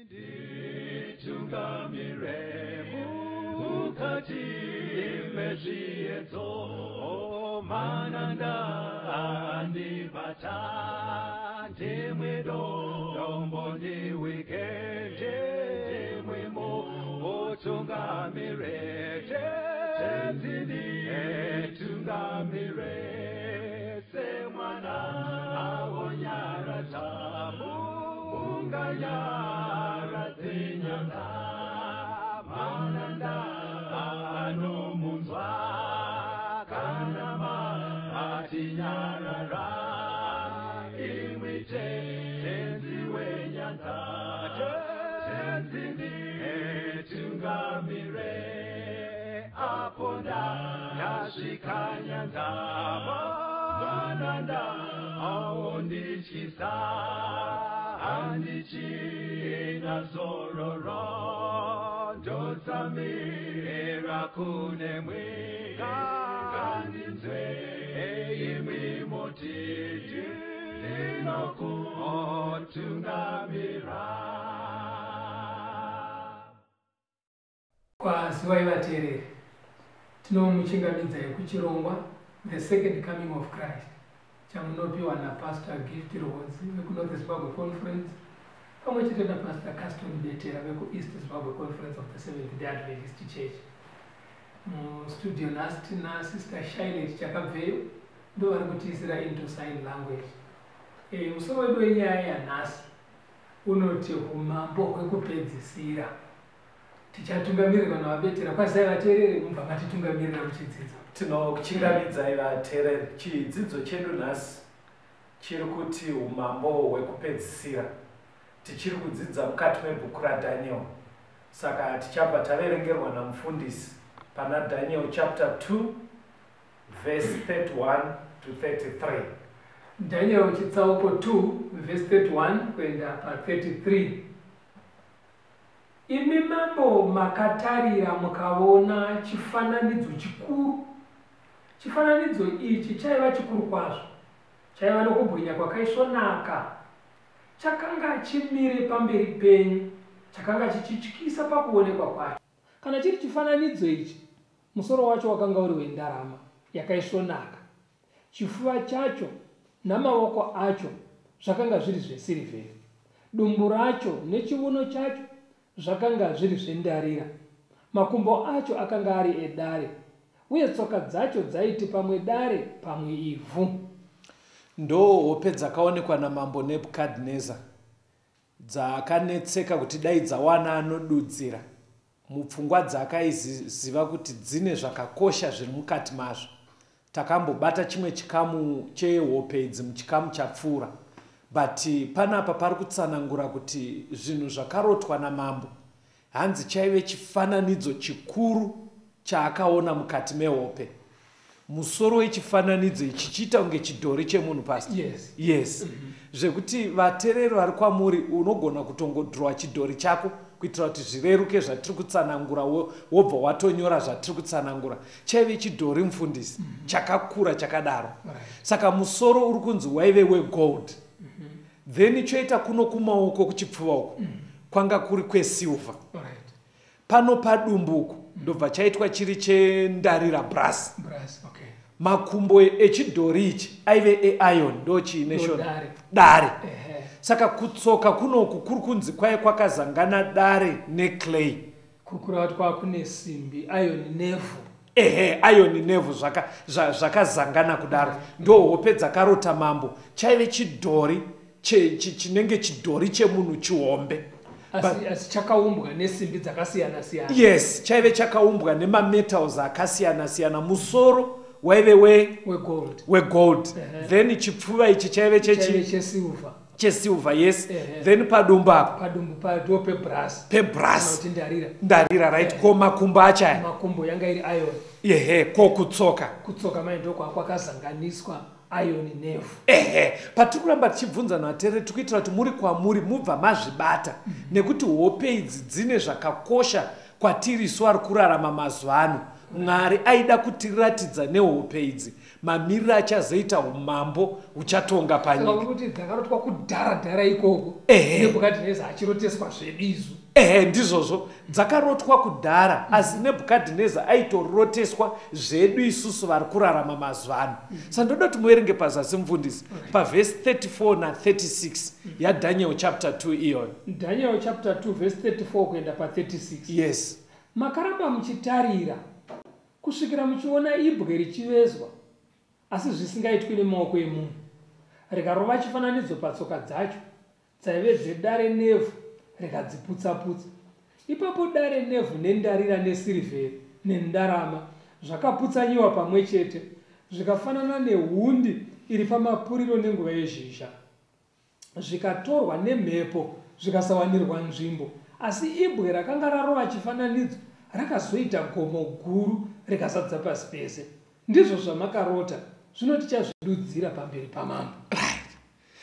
Nditungamire mukati mezviedzo, mananda andibata, ndimwe dombo ndiwike, ndimwe mutungamire, Tenzi nditungamire, semwana awonyaradza munganyaradze nyanga, mananda anomunzwa kana matinyarara, imwi Tenzi wenyanga, Tenzi nditungamire, apo ndasvika nyanza, mananda aondityisa, handichina zororo, ndotsamira kunemwe, ngandinzwe imwi moti ndinokutungamira. Kwaziwai vateereri, tinomuchingamidzai kuchirongwa The Second Coming of Christ chamunopiwa naPastor Gift Rwodzi vekuNorth Zimbabwe Conference pamwe chete naPastor Caston Betera vekuEast Zimbabwe Conference of the Seventh Day Adventist Church. Mustudio nhasi tina Sister Shylet Chakabveyo, ndo vari kutiisira into sign language. Musoro wedu wenyaya yanhasi unoti umambo hwekupedzisira. Tichatungamirirwa naVaBetera. Kwazai vateereri, mubva matitungamirira muchidzidzo. Tinokuchingamidzai vateereri. Chidzidzo chedu nhasi chiri kuti umambo hwekupedzisira. Tichiri kudzidza mukati mebhuku raDaniel. Saka tichabva taverengerwa namufundisi pana Daniel chapter 2 verse 31 to 33. Daniel chitsauko 2 verse 31 kuenda pa33. Imi mambo makatarira mukaona chifananidzo chikuru. Chifananidzo ichi chaiva chikuru kwazvo, chaiva nokubwinya kwakaisvonaka. Chakanga chimire pamberi penyu, chakanga chichityisa pakuonekwa kwacho. Kana chiri chifananidzo ichi, musoro wacho wakanga uri wendarama yakaisvonaka. Chifuva chacho namaoko acho zvakanga zviri zvesirivheri. Dumbu racho nechiuno chacho zvakanga zviri zvendarira. Makumbo acho akanga ari edare, uye tsoka dzacho dzaiti pamwe dare pamwe ivhu. Ndo hope dzakaonekwa namambo Nebhukadhineza dzakanetseka kuti dai dzawana anodudzira. Mupfungwa dzakaiziva kuti dzine zvakakosha zviri mukati mazvo. Takambobata chimwe chikamu chehope idzi muchikamu chapfuura, but panapa pari kutsanangura kuti zvinhu zvakarotwa namambo hanzi chaive chifananidzo chikuru chaakaona mukati mehope. Musoro wechifananidzo ichi chiita kunge chidhori chemunhu, Pastor. Yes. Yes. Zvekuti vateereri vari kwamuri, unogona kutongodhirowa chidhori chako kuitira kuti zvireruke zvatiri kutsanangura, wobva watonyora zvatiri kutsanangura. Chaive chidhori, mufundisi, chakakura chakadaro. Saka musoro uri kunzi waive wegold, then choita kuno kumaoko, kuchipfuva uku, kwanga kuri kwesilver. Pano padumbu uku ndobva chaitwa chiri chendarira, brass. Brass, okay. Makumbo echidhori ichi aive eiron, ndo chiine shona. Dare. Dare. Saka kutsoka kunoku kuri kunzi kwai kwakazangana dare neclay. Kureva kuti kwava kune simbi, iron nevhu. Ehe, iron nevhu zvakazangana kudaro. Ndo hope dzakarota mambo. Chaive chidhori chinenge chidhori chemunhu chihombe. Asi chakaumbwa nesimbi dzakasiyana siyana. Yes, chaive chakaumbwa nemametals akasiyana siyana. Musoro waive we wegold. Wegold. Then chipfuva ichi chaive chechi chaive chesilver. Chesilver, yes. Then padumbu apa, padumbu ndo pebrass. Pebrass. Kuti ndarira. Ndarira, right. Ko makumbo acho aya? Makumbo yanga iri iron. Ehe, ko kutsoka? Kutsoka mai ndo kwakazanganiswa iron nevhu. Ehe, patiri kuramba tichibvunza natere, tiri kuitira kuti muri kwamuri mubva mazvibata, nekuti hope idzi dzine zvakakosha kwatiri isu ari kurarama mazuva ano. Mwari aida kutiratidza nehope idzi. Mamiriro achazoita umambo huchatonga Saka panyika. kuti dzakarotwa kudhara dhara ikoko. Ehe. Nebhukadhineza achiroteswa zvedu izvo. Ehe, ndizvozvo, dzakarotwa kudhara, asi Nebhukadhineza aitoroteswa zvedu isusu vari kurarama mazuva ano. Saka ndoda kuti muverenge pazasi, mufundisi, pavhesi 34 na36 yaDaniel chapter 2 iyoyo. Daniel chapter 2 verse 34 kuenda pa36. Yes. Makaramba muchitarira kusvikira muchiona ibwe richivezwa, asi zvisingaitwi nemaoko emunhu, rikarova chifananidzo patsoka dzacho dzaive dzedare nevhu, rikadziputsa-putsa. Ipapo dare nevhu nendarira nesirivheri nendarama zvakaputsanyiwa pamwe chete, zvikafanana nehundi iri pamapuriro nenguva yezhizha, zvikatorwa nemhepo zvikasawanirwa nzvimbo. Asi ibwe rakanga rarova chifananidzo rakazoita gomo guru rikazadza pasi pese. Ndizvo zvamakarota, zvino tichazvidudzira pamberi pamambo. Right,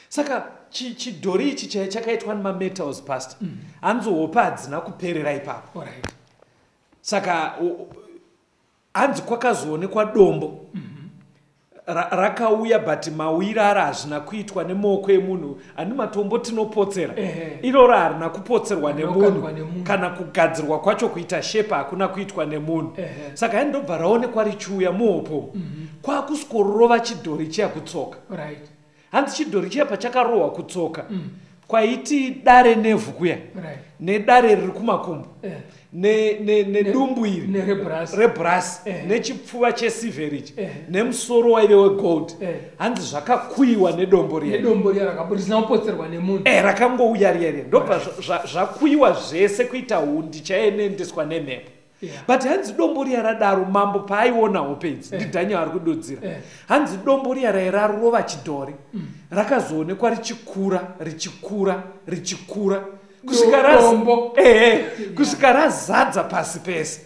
saka chidhori ichi chaiva chakaitwa nemametals, pastor, hanzi hope hadzina kuperera ipapo. Saka hanzi kwakazoonekwa dombo rakauya, but mawiro aro hazvina kuitwa nemaoko emunhu. Hani matombo tinopotsera? Iroro harina kupotserwa Harina nemunhu. Kukandwa nemunhu. Kana kugadzirwa kwacho kuita shape hakuna kuitwa nemunhu. Saka hani ndobva raonekwa richiuya muhopo, kwakusvikorova chidhori chiya kutsoka. Hanzi chidhori chiya pachakarohwa kutsoka, kwaiti dare nevhu kuya, nedare riri kumakumbo, nedumbu iri Nerebrass. Rebrass, nechipfuva chesivheri ichi, nemusoro waive wegold, hanzi zvakakuyiwa nedombo riya. Nedombo riya risina kupotserwa nemunhu. Rakangouya riya riya, ndobva zvakuyiwa zvese kuita hundi chainoendeswa nemhepo. But hanzi dombo riya radaro, mambo paaiona hope idzi, ndiDaniel ari kududzira, hanzi dombo riya rairarova chidhori rakazoonekwa richikura, richikura, richikura kusvika Dombo. Ehe, kusvika razadza pasi pese.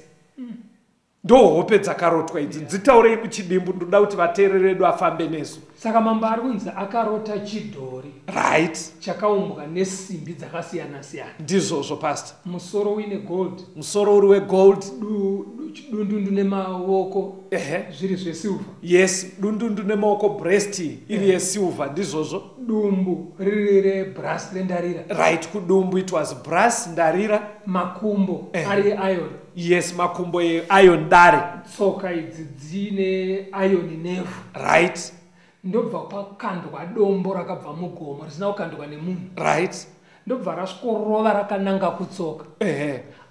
Ndo hope dzakarotwa idzi. Dzitaurei muchidimbu, ndoda kuti vateereri vedu afambe nesu. Saka mambo ari kunzi akarota chidhori chakaumbwa nesimbi dzakasiyana-siyana. Ndizvozvo, pastor. Musoro uine gold. Musoro uri wegold. Dundundu nemaoko zviri zvesilver. Yes, dundundu nemaoko, breast iri yesilver, ndizvozvo. Dumbu riri rebrass, rendarira. Right, kudumbu it was brass, ndarira. Makumbo ari eiron. Yes, makumbo eiron, dare. Tsoka idzi dzine iron nevhu. Ndobva kwakandwa dombo rakabva mugomo risina kukandwa nemunhu. Ndobva rasvikorova rakananga kutsoka,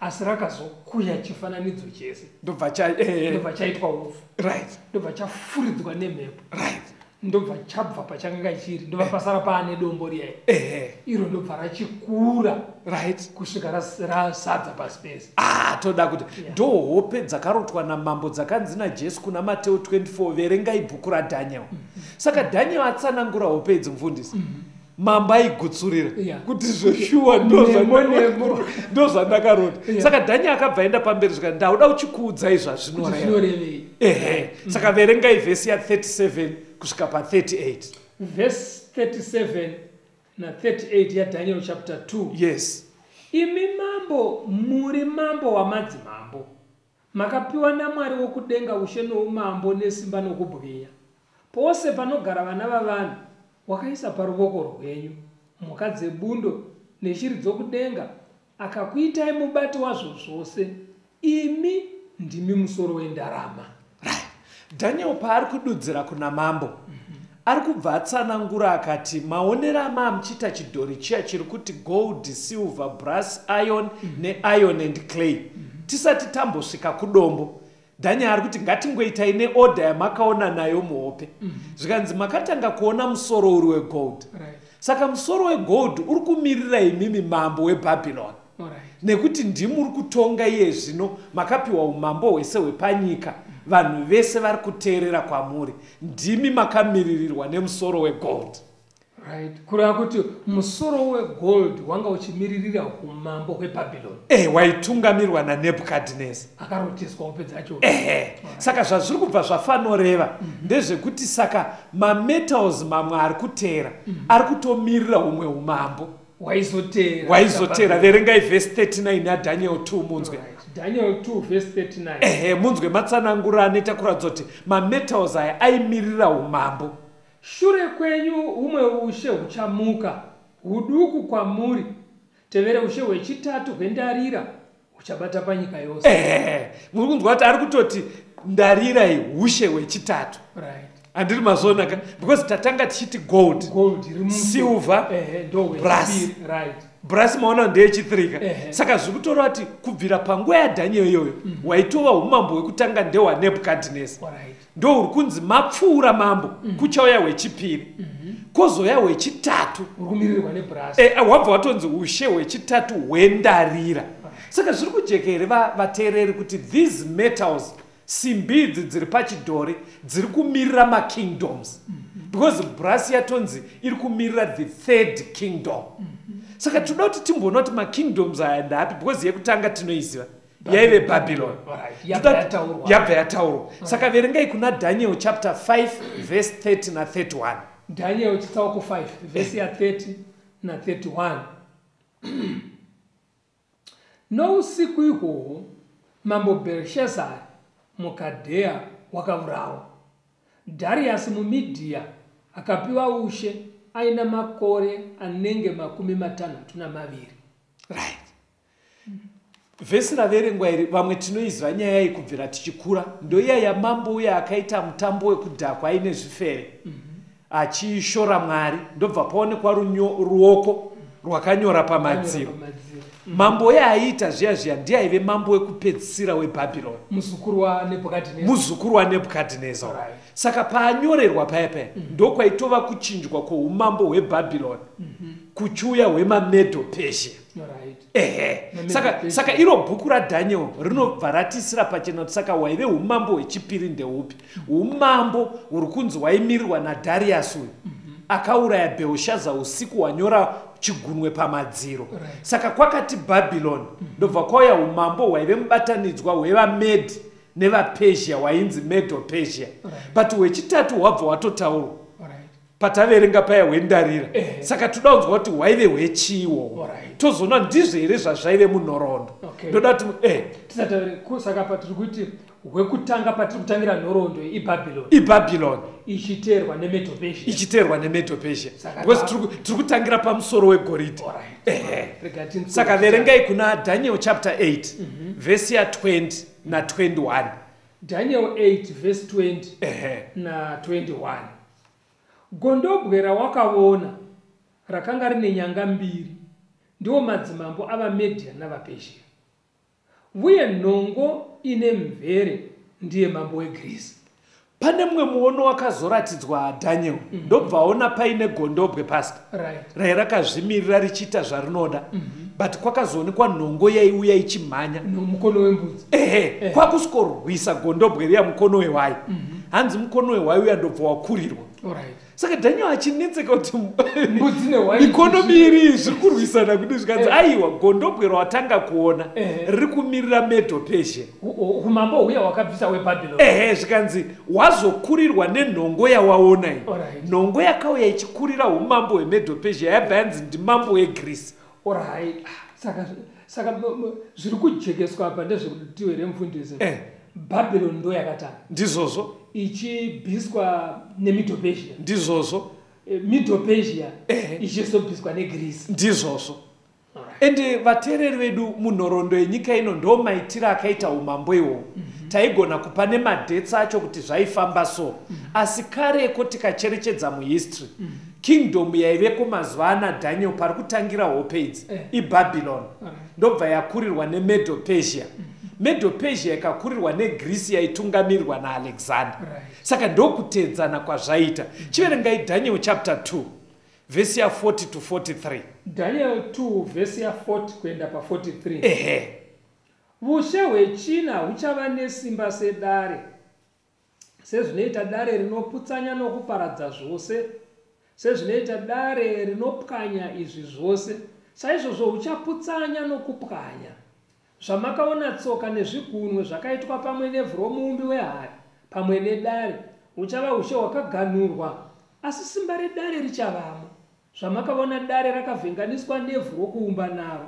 asi rakazokuya chifananidzo chese. Ndobva cha ehe. Ndobva chaitwa upfu. Ndobva chafuridzwa nemhepo. Ndobva chabva pachakanga chiri, ndobva pasara paane dombo riya iro, ndobva rachikura kusvika razadza pasi pese. Ah, toda kuti ndo hope dzakarotwa namambo dzakanzi naJesu kuna Mateo 24, verengai bhuku raDaniel. Saka Daniel atsanangura hope idzi, mufundisi, mambo aigutsurira kuti zveshuwa Nemo, nemo. ndo zvandakarota. Saka Daniel akabva aenda pamberi zvika ndauda uchikuudzai Kuti zvazvinoreva. zvinorevei. Ehe, saka verengai vhesi ya37 kusvika pa38. Vhesi 37 na38 yaDaniel chapter 2. Yes. Imi mambo muri mambo wamadzimambo, makapiwa naMwari wokudenga ushe noumambo nesimba nokubwinya. Pose panogara vana vavanhu wakaisa paruoko rwenyu mhuka dzebundo neshiri dzokudenga, akakuitai mubati wazvo zvose. Imi ndimi musoro wendarama. Right. Daniel paari kududzira kuna mambo, ari kubva atsanangura akati maonero amaa muchiita chidhori chiya chiri kuti gold, silver, brass, iron neiron and clay, tisati tambosvika kudombo, Daniel ari kuti ngatingoitai neorder yamakaona nayo muhope. Zvikanzi makatanga kuona musoro uri wegold. Saka musoro wegold uri kumirira imimi mambo weBhabhironi, nekuti ndimuri kutonga iye zvino, makapiwa umambo hwese hwepanyika, vanhu vese vari kuteerera kwamuri, ndimi makamiririrwa nemusoro wegold. Right, kureva kuti musoro wegold wanga uchimiririra umambo hweBhabhironi. Waitungamirwa naNebhukadhineza. Akaroteswa hope dzacho. Ehe, saka zvazviri kubva zvafanoreva ndezvekuti saka mametals mamwe ari kuteera ari kutomirira humwe umambo Waizotera. Waizotera. Verengai vhesi 39 yaDaniel 2 munzwe. Right. Daniel 2 verse 39. Ehe, munzwe matsananguro anoita kuratidza kuti mametals aya aimirira umambo. Shure kwenyu humwe ushe huchamuka, huduku kwamuri, tevere ushe hwechitatu hwendarira huchabata panyika yose. Ehe, muri kunzwa kuti ari kutoti ndarira iyi ushe hwechitatu. Right. Handiri mazvionaka, because tatanga tichiti gold, Gold iri silver, ehe, ndo brass. hwechipiri. Right. Brass maona ndeyechithree ka. Ehe. Saka zviri kutoreva kuti kubvira panguva yaDhaniel iyoyo, waitova umambo hwekutanga ndehwaNebhukadhineza. Alright. Ndo huri kunzi mapfuura mambo, kuchauya hwechipiri, kwozouya hwechitatu. Uri kumiririrwa nebrass. Wabva watonzi ushe hwechitatu hwendarira. Saka zviri kujeka here vateereri kuti these metals, simbi idzi dziri pachidhori, dziri kumirira makingdoms, because brass yatonzi iri kumirira the third kingdom. Saka tinoda kuti timboona kuti makingdoms aya ndapi, because yekutanga tinoiziva yaive Babylon. Alright. Yabva yataurwa. Yabva yataurwa. Saka verengai kuna Daniel chapter 5 verse 30 na31. Daniel chitsauko 5 vhesi ya 30 na 31. Nousiku ihwohwo mambo Bhelshazari muKadheya wakaurawa. Dhariasi muMidhiya akapiwa ushe aina makore anenge 62. Right, vhesi raverengwa iri, vamwe tinoiziva nyaya iyi kubvira tichikura. Ndoiya yamambo uya akaita mutambo wekudhakwa aine zvifere, achishora Mwari, ndobva paonekwa ruoko rwakanyora pamadziro. Pamadziro. Mambo uya aiita zviya zviya ndiye aive mambo wekupedzisira weBhabhironi. Muzukuru waNebhukadhineza. Muzukuru waNebhukadhineza. Right. Saka paanyorerwa paya paya, ndokwaitova kuchinjwa kwoumambo hweBhabhironi kuchiuya hwemaMedo Persia. Alright. Ehe. Mamedo Saka, Persia. saka iro bhuku raDhaniel rinobva ratisira pachena kuti saka hwaive umambo hwechipiri ndeupi? Umambo huri kunzi hwaimirirwa naDharius uyu akauraya Bhelshaza usiku hwanyora chigunwe pamadziro. Right. Saka kwakati Bhabhironi, ndobva kwauya umambo hwaive mubatanidzwa hwevaMedhi nevaPersia, hwainzi Medo Persia. Right. But hwechitatu hwabva hwatotaurwa Alright. pataverenga paya, hwendarira. Ehe. Saka toda kunzwa kuti hwaive hwechiiwowo. Alright. Tozoona ndizvo here zvazvaive munhoroondo. Okay. Ndoda kuti Tisati saka patiri kuti hwekutanga, patiri kutangira nhoroondo iBhabhironi, iBhabhironi, ichiteerwa neMedo Persia. Ichiteerwa neMedo Persia, Saka because tiri kutangira pamusoro wegoridhe. Alright. Ehe. Rega tinzwe Saka verengai kuna Daniel chapter 8 vhesi ya20 na21. Daniel 8 verse 20 na 21. Gondobwe rawakaona rakanga rine nyanga mbiri ndiwo madzimambo avaMedhia navaPezhia, uye nhongo ine mvere ndiye mambo weGirisi. Pane mumwe muono wakazoratidzwa Daniel, ndobva aona paine gondobwe, pastor, rai rakazvimirira richiita zvarinoda, but kwakazoonekwa nhongo yaiuya ichimhanya. Nomukono wembudzi. Ehe, kwakusvikorwisa gondobwe riya, mukono wehwai. Hanzi mukono wehwai uya ndobva wakurirwa. Saka Daniel achinetseka kuti Mbudzi nehwai. Mikono miiri zviri kurwisana kuti, zvikanzi aiwa, gondobwe rawatanga kuona riri kumirira Medo Persia. Umambo huya hwakabvisa hweBhabhironi. Ehe, zvikanzi wazokurirwa nenhongo yawaona iyi. Nhongo yakauya ichikurira umambo hweMedo Persia yabva yanzi ndimambo weGreece. Alright. Saka zviri kujekeswa apa ndezvekuti here, mufundisi, Bhabhironi ndo yakatanga, Ndizvozvo. ichibviswa neMiddle Persia, Ndizvozvo. Middle Persia ichizobviswa neGreece. Ndizvozvo. Alright. Ende vateereri vedu, munhoroondo yenyika ino ndo maitiro akaita umambo ihwohwo. Taigona kupa nemadates acho kuti zvaifamba so, asi kareko tikacherechedza muhistory, kingdom yaiveko mazuva ana Daniel pari kutangira hope idzi iBhabhilon. Ndobva yakurirwa neMedo Persia. Medo Persia ikakurirwa neGreece yaitungamirirwa naAlexander. Saka ndokutedzana kwazvaita. Chiverengai Daniel chapter 2 vhesi ya40 to 43. Daniel 2 vhesi ya40 kuenda pa43. Ehe. Ushe hwechina huchava nesimba sedare, sezvinoita dare rinoputsanya nokuparadza zvose, sezvinoita dare rinopwanya izvi zvose, saizvozvo huchaputsanya nokupwanya. Zvamakaona tsoka nezvigunwe zvakaitwa pamwe nevhu romuumbi wehari pamwe nedare, huchava ushe hwakaganhurwa, asi simba redare richavamo. Zvamakaona dare rakavhenganiswa nevhu rokuumba naro,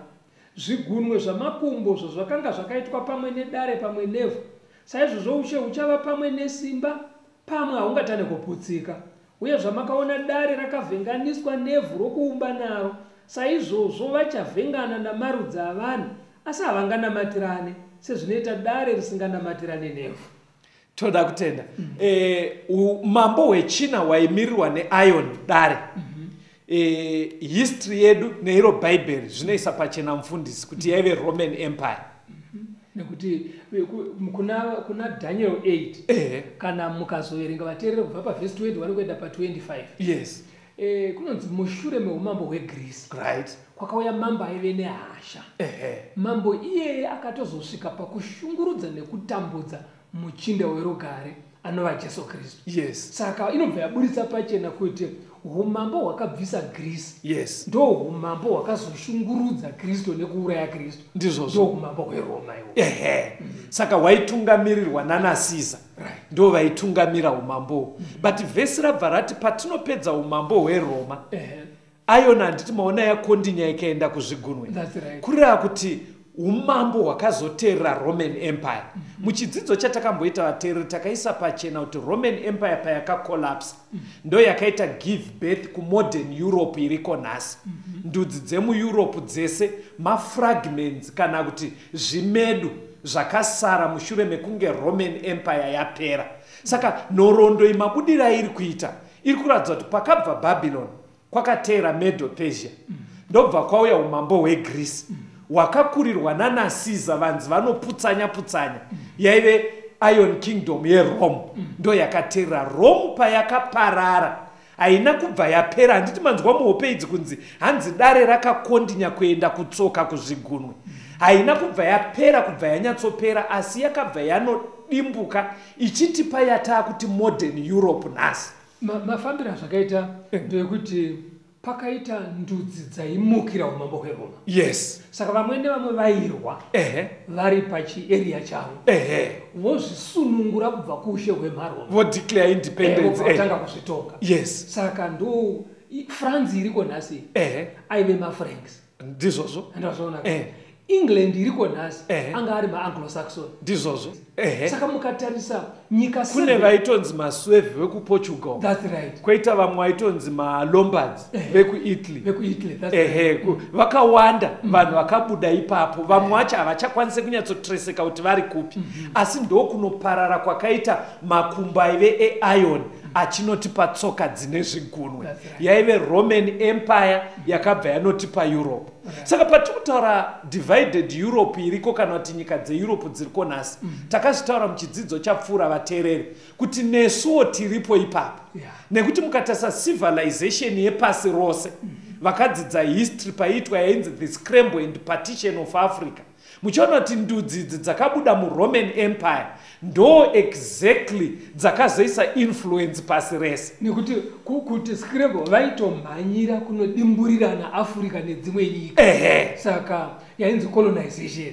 Zvigunwe zvamakumbo zvazvakanga zvakaitwa pamwe nedare pamwe nevhu, saizvozvo ushe huchava pamwe nesimba, pamwe haungatane kuputsika. Uye zvamakaona dare rakavhenganiswa nevhu rokuumba naro, saizvozvo vachavhengana namarudzi avanhu, asi havanganamatirane, sezvinoita dare risinganamatirane nevhu. Toda kutenda. Umambo hwechina hwaimirirwa neiron dare. History yedu neiro Bhaibheri zvinoisa pachena, mufundisi, kuti yaive Roman Empire. Nekuti kuna Daniel 8, kana mukazoverenga, vateerere, kubva pavhesi 21 kuenda pa25, kunonzi mushure meumambo hweGreece kwakauya mambo aive nehasha. Mambo iyeye akatozosvika pakushungurudza nekutambudza muchinda werugare, anova Jesu Kristu. Saka inobva yaburitsa pachena kuti umambo hwakabvisa Greece ndo umambo hwakazoshungurudza Kristu nekuuraya Kristu. Ndizvozvo. Ndo umambo hweRoma iwo. Ehe, saka hwaitungamirirwa nanaCaesar. Ndo vaitungamira umambo, but vhesi rabva rati patinopedza umambo hweRoma, iron, handiti maona, yakondinya ikaenda kuzvigunwe. That's right. Kureva kuti umambo hwakazoteerera Roman Empire. Muchidzidzo chatakamboita, vateereri, takaisa pachena kuti Roman Empire payakacollapse, ndo yakaita give birth kumodern Europe iriko nhasi. Ndudzi dzemuEurope dzese mafragments kana kuti zvimedu zvakasara mushure mekunge Roman Empire yapera. Saka nhoroondo imabudiro airi kuita iri kuratidza kuti pakabva Babylon kwakateera Medo Persia, ndobva kwauya umambo hweGreece hwakakurirwa nanaCaesar, vanzi vanoputsanya putsanya. Yaive Iron Kingdom yeRome, ndo yakateerera. Rome payakaparara haina kubva yapera. Handiti manzwa muhope idzi kunzi hanzi dare rakakondinya kuenda kutsoka kuzvigunwe? Haina kubva yapera, kubva yanyatsopera, asi yakabva yanodimbuka ichitipa yataa kuti modern Europe nhasi. Mafambiro azvakaita ndeyekuti pakaita ndudzi dzaimukira umambo hweRoma. Saka vamwe nevamwe vairwa vari pachiarea chavo, vozvisunungura kubva kuushe hwemaroma. Vodeclare independence. Vatanga kuzvitonga. Saka ndo France iriko nhasi, aive maFranks. Ndizvozvo. Andazvaona. England iriko nhasi, anga ari maAnglo-Saxon. Ndizvozvo. Saka mukatarisa nyika Kune vaitonzi maSuevi vekuPortugal. That's right. Kwoita vamwe vaitonzi maLombards vekuItaly. VekuItaly, that's right. Ehe, vakawanda vanhu vakabuda ipapo. Vamwe vacho havachakwanisi kunyatsotreseka kuti vari kupi, asi ndokunoparara kwakaita makumbo aive eiron achinotipa tsoka dzine zvigunwe. That's right. Yaive Roman Empire yakabva yanotipa Europe. Saka patiri kutaura divided Europe iriko, kana kuti nyika dzeEurope dziriko nhasi, takazvitaura muchidzidzo chapfuura, vateereri, kuti nesuwo tiripo ipapo. Nekuti mukatarisa civilization yepasi rose, vakadzidza history, paiitwa yainzi the scramble and partition of Africa, muchiona kuti ndudzi idzi dzakabuda muRoman Empire ndo exactly dzakazoisa influence pasi rese. Nekuti kuti scramble, vaitomhanyira kunodimburirana Africa nedzimwe nyika. Saka yainzi colonization.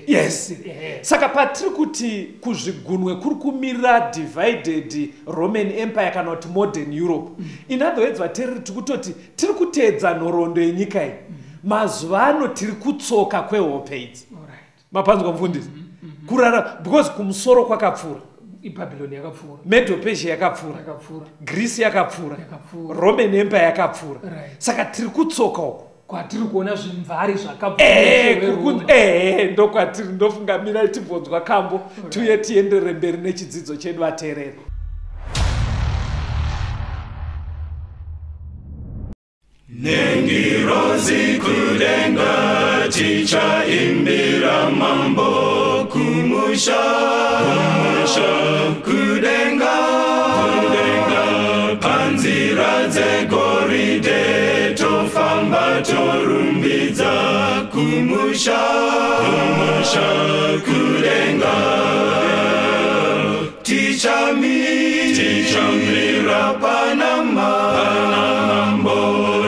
Saka patiri kuti kuzvigunwe kuri kumirira divided Roman Empire kana kuti modern Europe, in other words, vateereri, tiri kutoti tiri kuteedza nhoroondo yenyika iyi. Mazuva ano tiri kutsoka kwehope idzi. Mapanzwa, mufundisi? Kurara, because kumusoro kwakapfuura. IBhabhiloni yakapfuura. Medo Persia yakapfuura. Yakapfuura. Greece yakapfuura. Yakapfuura. Roman Empire yakapfuura. Saka tiri kutsoka uko. Kwatiri kuona zvimvari zvakabva muushe. Ehe, ndokwatiri. Ndofunga mirai tibvonzwa kambo, tiuye tienderere mberi nechidzidzo chedu, vateereri. Nengirozi kudenga tichaimbira mambo kumusha, kumusha kudenga, kudenga, panzira dzegoridhe tofamba torumbidza kumusha, kumusha kudenga. Tichamira panama panamambo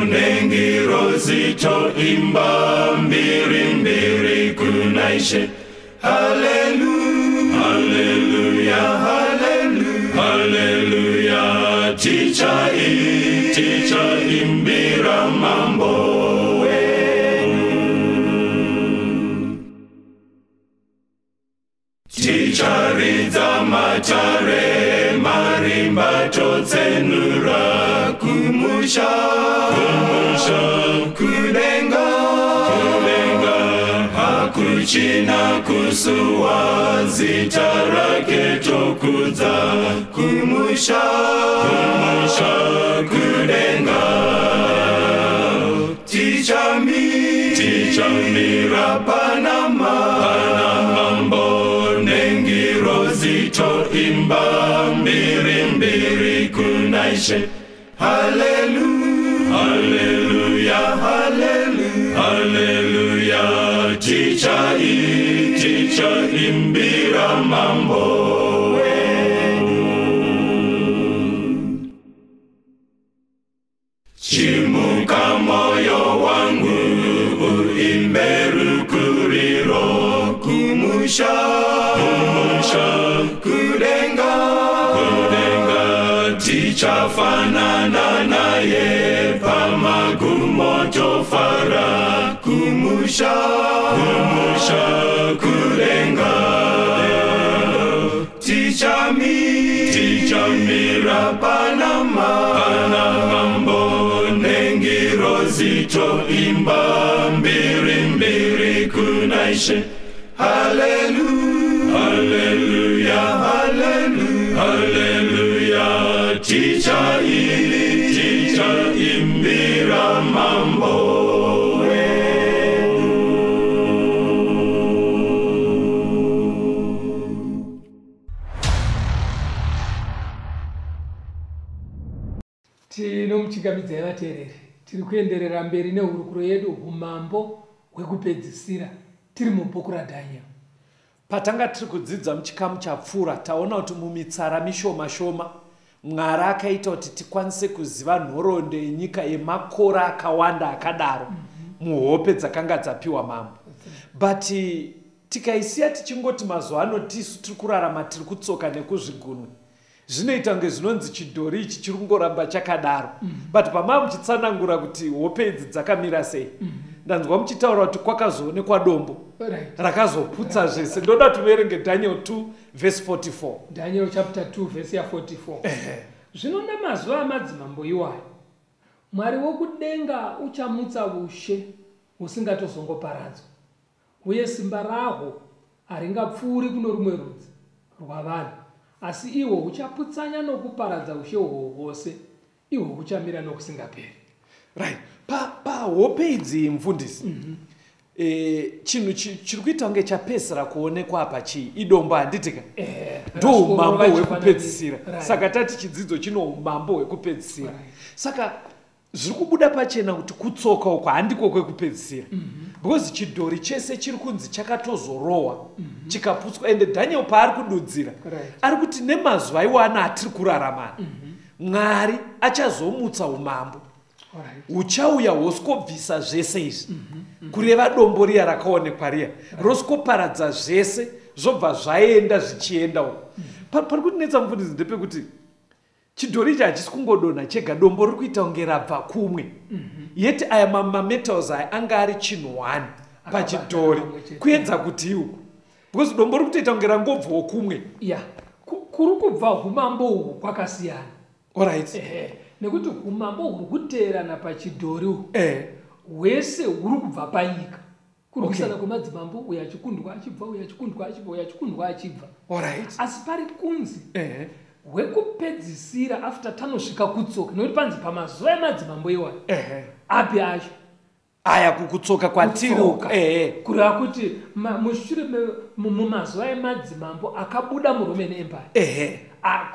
nengirozi toimba mbiri mbiri kuna Ishe. Haleluya, haleluya, haleluya, haleluya. Tichaimbira mambo wedu. Ticharidza matare marimba totsenura kumusha, kumusha, kudenga, kudenga, hakuchina kusuwa, zita rake tokudza kumusha, kumusha, kudenga. Tichamira panama, panamambo nengirozi toimba mbiri mbiri kunaishe. Hallelujah, hallelujah, hallelujah, hallelujah. Tichaimbira mambo wedu. Chimuka moyo wangu uimbe rukuriro kumusha, kumusha, kudenga, kudenga. Tichafanana naye pamagumo tofara kumusha, kumusha, kudenga. Tichamira panama, panamambo nengirozi toimba mbiri mbiri kunaishe. Hallelujah, hallelujah, hallelujah, hallelujah. Tichaimbira mambo wedu. Tinomuchingamidzai vateereri, tiri kuenderera mberi nehurukuro yedu umambo hwekupedzisira, tiri mubhuku raDaniel. Patanga tiri kudzidza muchikamu chapfuura, taona kuti mumitsara mishoma shoma Mwari akaita kuti tikwanise kuziva nhoroondo yenyika yemakore akawanda akadaro muhope dzakanga dzapiwa mambo. But tikaisiya tichingoti mazuva ano tisu tiri kurarama tiri kutsoka nekuzvigunwe, zvinoita kunge zvinonzi chidhori ichi chiri kungoramba chakadaro. But pamava muchitsanangura kuti hope idzi dzakamira sei, ndanzwa muchitaura kuti kwakazoonekwa dombo rakazoputsa zvese. Ndoda kuti muverenge Daniel 2 verse 44. Daniel chapter 2 verse ya 44. Zvino namazuva amadzimambo iwayo, Mwari wokudenga uchamutsa ushe husingatozongoparadzwa, uye simba rahwo haringapfuuri kuno rumwe rudzi rwavanhu, asi ihwo huchaputsanya nokuparadza ushe uhwo hwose, ihwo huchamira nokusingaperi. Right. Pahope idzi mufundisi, chinhu chiri kuita kunge chapedzisira kuonekwa apa chii? Idombo, handitika? Ndo umambo hwekupedzisira. Saka tati chidzidzo chino umambo hwekupedzisira. Saka zviri kubuda pachena kuti kutsoka uko handiko kwekupedzisira, because chidhori chese chiri kunzi chakatozorohwa chikaputswa. Ende Daniel paari kududzira ari kuti nemazuva iwana atiri kuraramana, Mwari achazomutsa umambo uchauya hwosikobvisa zvese izvi, kureva dombo riya rakaonekwa riya rosikoparadza zvese, zvobva zvaenda zvichienda uko. Pari kutinetsa mufundisi ndepekuti chidhori ichi hachisi kungodonha chega, dombo riri kuita kunge rabva kumwe, yeti aya mametals aya anga ari chinhu 1 pachidhori, kuedza kuti uku, because dombo riri kutoita kunge rangobvawo kumwe. Ya, kuri kubva umambo uhu kwakasiyana. Alright. Nekuti umambo huri kuteerana pachidhori uhu hwese huri kubva panyika. Kurwisana kwemadzimambo, uyo achikundwa achibva, uyo achikundwa achibva, uyo achikundwa achibva. Alright. Asi pari kunzi hwekupedzisira after tanosvika kutsoka, nekuti panzi pamazuva emadzimambo iwayo api acho aya kukutsoka kwatiri uku. Kureva kuti mushure mumazuva emadzimambo akabuda muRoman Empire,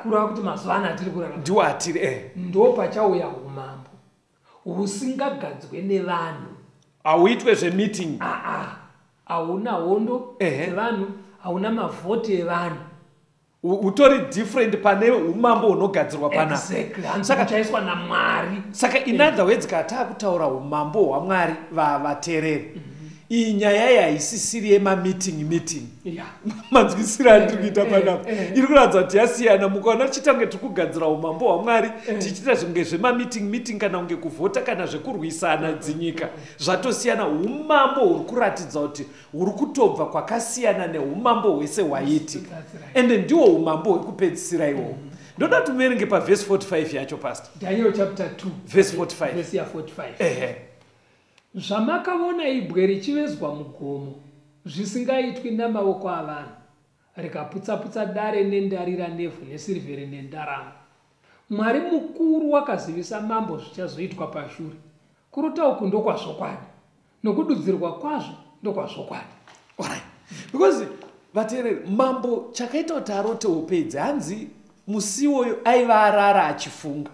kureva kuti mazuva ano atiri kurarama ndiwo atiri, ndo pachauya umambo husingagadzwe nevanhu. Hauitwe zvemeeting. Hauna hondo dzevanhu, hauna mavhoti evanhu. Utori different pane umambo hunogadzirwa panapa. Exactly. Saka uchaiswa naMwari. Saka in other words, kana taakutaura umambo hwaMwari vateereri, Iyi nyaya iyi haisisiri yemameeting meeting. Manzwisiro andiri kuita panapa iri kuratidza kuti yasiyana. Mukaona tichiita kunge tiri kugadzira umambo hwaMwari, tichiita zvinge zvemameeting meeting kana kunge kuvhota kana zvekurwisana dzinyika, zvatosiyana. Umambo huri kuratidza kuti huri kutobva kwakasiyana neumambo hwese hwaiitika. That's right. Ende ndiwo umambo hwekupedzisira iwowo. Ndoda kuti muverenge pavhesi 45 yacho, Pastor. Daniel chapter 2, Verse 45. Verse ya 45. Zvamakavona ibwe richivezwa mugomo, zvisingaitwi namaoko avanhu, rikaputsa-putsa dare nendarira nevhu nesirivheri nendarama, Mwari mukuru wakazivisa mambo zvichazoitwa pashure. Kurota uku ndokwazvokwadi, nokududzirwa kwazvo ndokwazvokwadi. Alright. Because vateereri, mambo chakaita kuti arote hope idzi, hanzi musi iwoyo aiva arara achifunga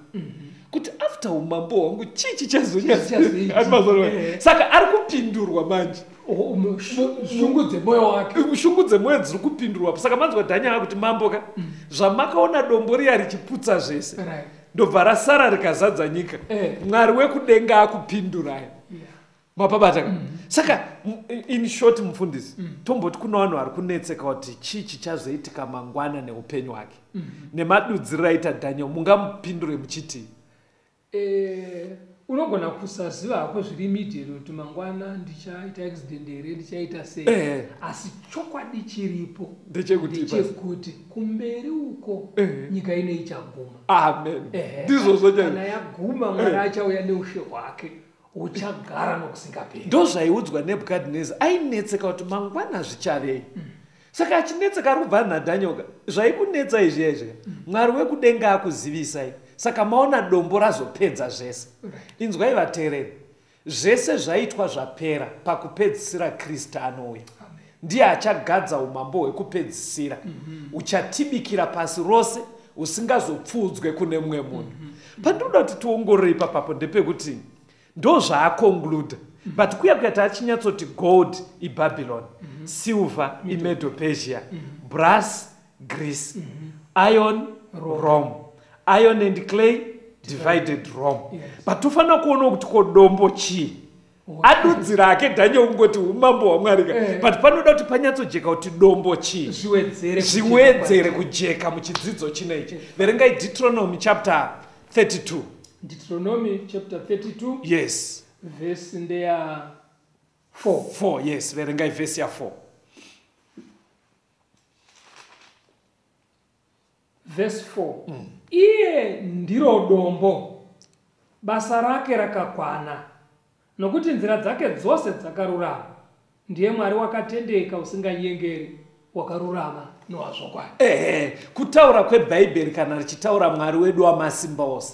kuti after umambo hwangu chii Chichazoitika? chichazonyatsa. Saka ari kupindurwa manje. Shungu dzemwoyo wake. Shungu dzemwoyo dziri kupindurwa. Saka manzwa Dhanya akuti, mambo ka, zvamakaona dombo riya richiputsa zvese, ndobva rasara rikazadza nyika, Mwari wekudenga akupindurai. Mapabata ka? Saka in short, mufundisi, tomboti kuna vanhu vari kunetseka kuti chii chichazoitika mangwana neupenyu hwake, nemadudziro aita Daniel, mungamupindure muchiti? Unogona kusaziva hako zviri immediate kuti mangwana ndichaita accident here, ndichaita sei, asi chokwadi chiripo Ndechekuti? ndechekuti kumberi uko nyika ino ichaguma. Amen. Ndizvozvo Kana chaizvo. yaguma, Mwari achauya neushe hwake huchagara nokusingaperi. Ndozvaiudzwa Nebhukadhineza. Ainetseka kuti mangwana zvichavei. Saka achinetseka, ari kubva naDaniel ka, zvaikunetsa izvi izvi, Mwari wekudenga akuzivisai. Saka maona dombo razopedza zvese. Inzwai vateereri, zvese zvaitwa zvapera, pakupedzisira Kristu anouya. Ndiye achagadza umambo hwekupedzisira, uchatibikira pasi rose, usingazopfuudzwe kune mumwe munhu. Pandinoda kuti tiongorore ipapapo ndepekuti ndo zvaaconcluda, but kuya kuya taachinyatsoti gold iBabylon, silver iMedo Persia, brass Greece, iron Rome, iron and clay divided Rome. But tofanira kuonawo kuti ko dombo chii? Adudzira ake Daniel kungoti umambo hwaMwari ka, but panoda kuti panyatsojeka kuti dombo chii. Zviwedzere. Zviwedzere kujeka muchidzidzo chino ichi. Verengai Deuteronomy chapter 32. Deuteronomy chapter 32. Yes. Vhesi ndeya 4. 4, yes. Verengai vhesi ya4. Vhesi 4: Iye ndiro dombo, basa rake rakakwana, nokuti nzira dzake dzose dzakarurama. Ndiye Mwari wakatendeka, usinganyengeri, wakarurama nowazvokwadi. Ehe, kutaura kwebhaibheri kana richitaura Mwari wedu wamasimba ose,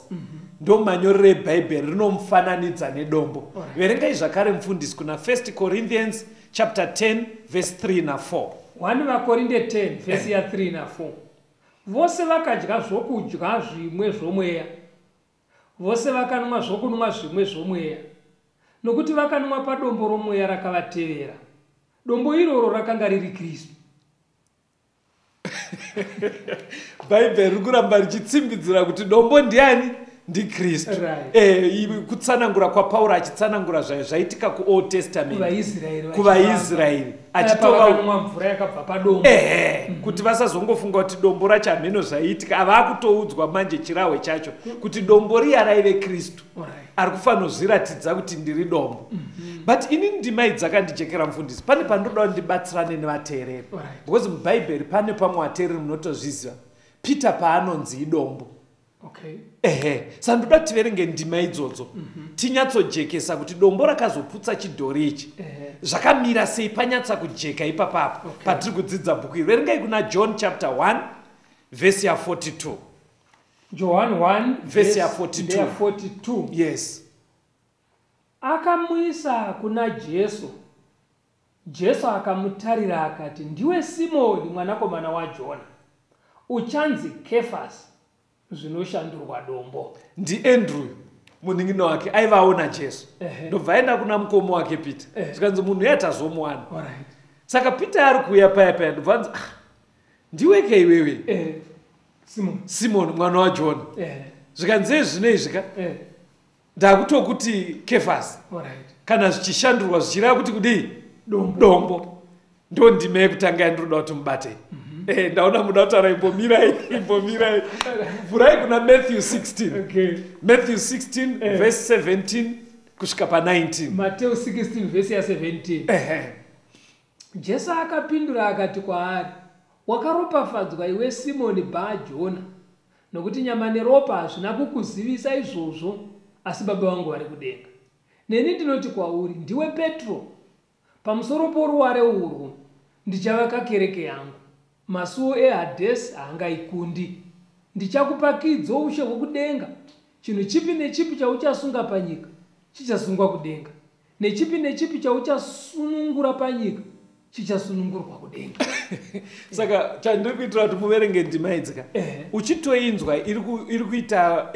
ndo manyorero ebhaibheri rinomufananidza nedombo. Verengai zvakare, mufundisi, kuna 1 Corinthians chapter 10 verse 3 na4. 1 vaKorinde 10 vhesi ya3 na4: Vose vakadya zvokudya zvimwe zvomweya, vose vakanwa zvokunwa zvimwe zvomweya, nokuti vakanwa padombo romweya rakavatevera. Dombo iroro rakanga riri Kristu. Bhaibheri riri kuramba richitsimbidzira kuti dombo ndiani? NdiKristu. Kutsanangura kwaPauro achitsanangura zvaitika kuOld Testament, kuvaIsraeri. Kuvaisraeri. Achitova achitova mvura yakabva padombo. Ehe, kuti vasazongofunga kuti dombo racho hameno zvaiitika. Ava akutoudzwa manje chirahwe chacho kuti dombo riya raive Kristu. Ari kufanozviratidza kuti ndiri dombo. But inini ndimai dzakandijekera, mufundisi, pane pandoda kuti ndibatsirane nevateereri, because mubhaibheri pane pamwe vateereri munotozviziva, Peter paanonzi idombo. Ehe, saka ndoda kuti tiverenge ndima idzodzo, tinyatsojekesa kuti dombo rakazoputsa chidhori ichi zvakamira sei, panyatsa kujeka ipapapo. Patiri kudzidza bhuku iri, verengai kuna John chapter 1 vhesi ya42. John 1. Vhesi ya 42. Ndeya 42. Yes. Akamuisa kuna Jesu. Jesu akamutarira akati, "Ndiwe Simoni mwanakomana waJona, uchanzi Kefasi," zvinoshandurwa dombo. NdiAndrew munin'ina wake aiva aona Jesu, ndobva aenda kuna mukoma wake Peter, zvikanzi munhu iye tazomuwana. Saka Peter ari kuuya paya paya, ndobva anzi, "Ah, ndiweke iwewe?" Simon. Simon mwana waJona. Zvikanzi, "Zvino izvi ka, ndakutokuti Kefasi," kana zvichishandurwa zvichireva kuti kudii? Dombo. Dombo. Ndo ndima yekutanga yandinoda kuti mubate. Ndaona muda kutaura, imbomirai, imbomirai. Vhurai kuna Matthew 16. Matthew 16 verse 17 kusvika pa19. Mateo 16 vhesi ya17. Jesu akapindura akati kwaari, wakaropafadzwa iwe Simoni Bhaa Jona, nokuti nyama neropa hazvina kukuzivisa izvozvo, asi Baba vangu vari kudenga. Neni ndinoti kwauri, ndiwe Petro, pamusoro poruware urwu ndichavaka kereke yangu, masuo eHadhesi haangaikundi. Ndichakupa kiyi dzoushe hwokudenga. Chinhu chipi nechipi chauchasunga panyika chichasungwa kudenga, nechipi nechipi chauchasunungura panyika chichasunungurwa kudenga. Saka chandiri kuitira kuti muverenge ndima idzi ka, uchitoinzwa iri kuita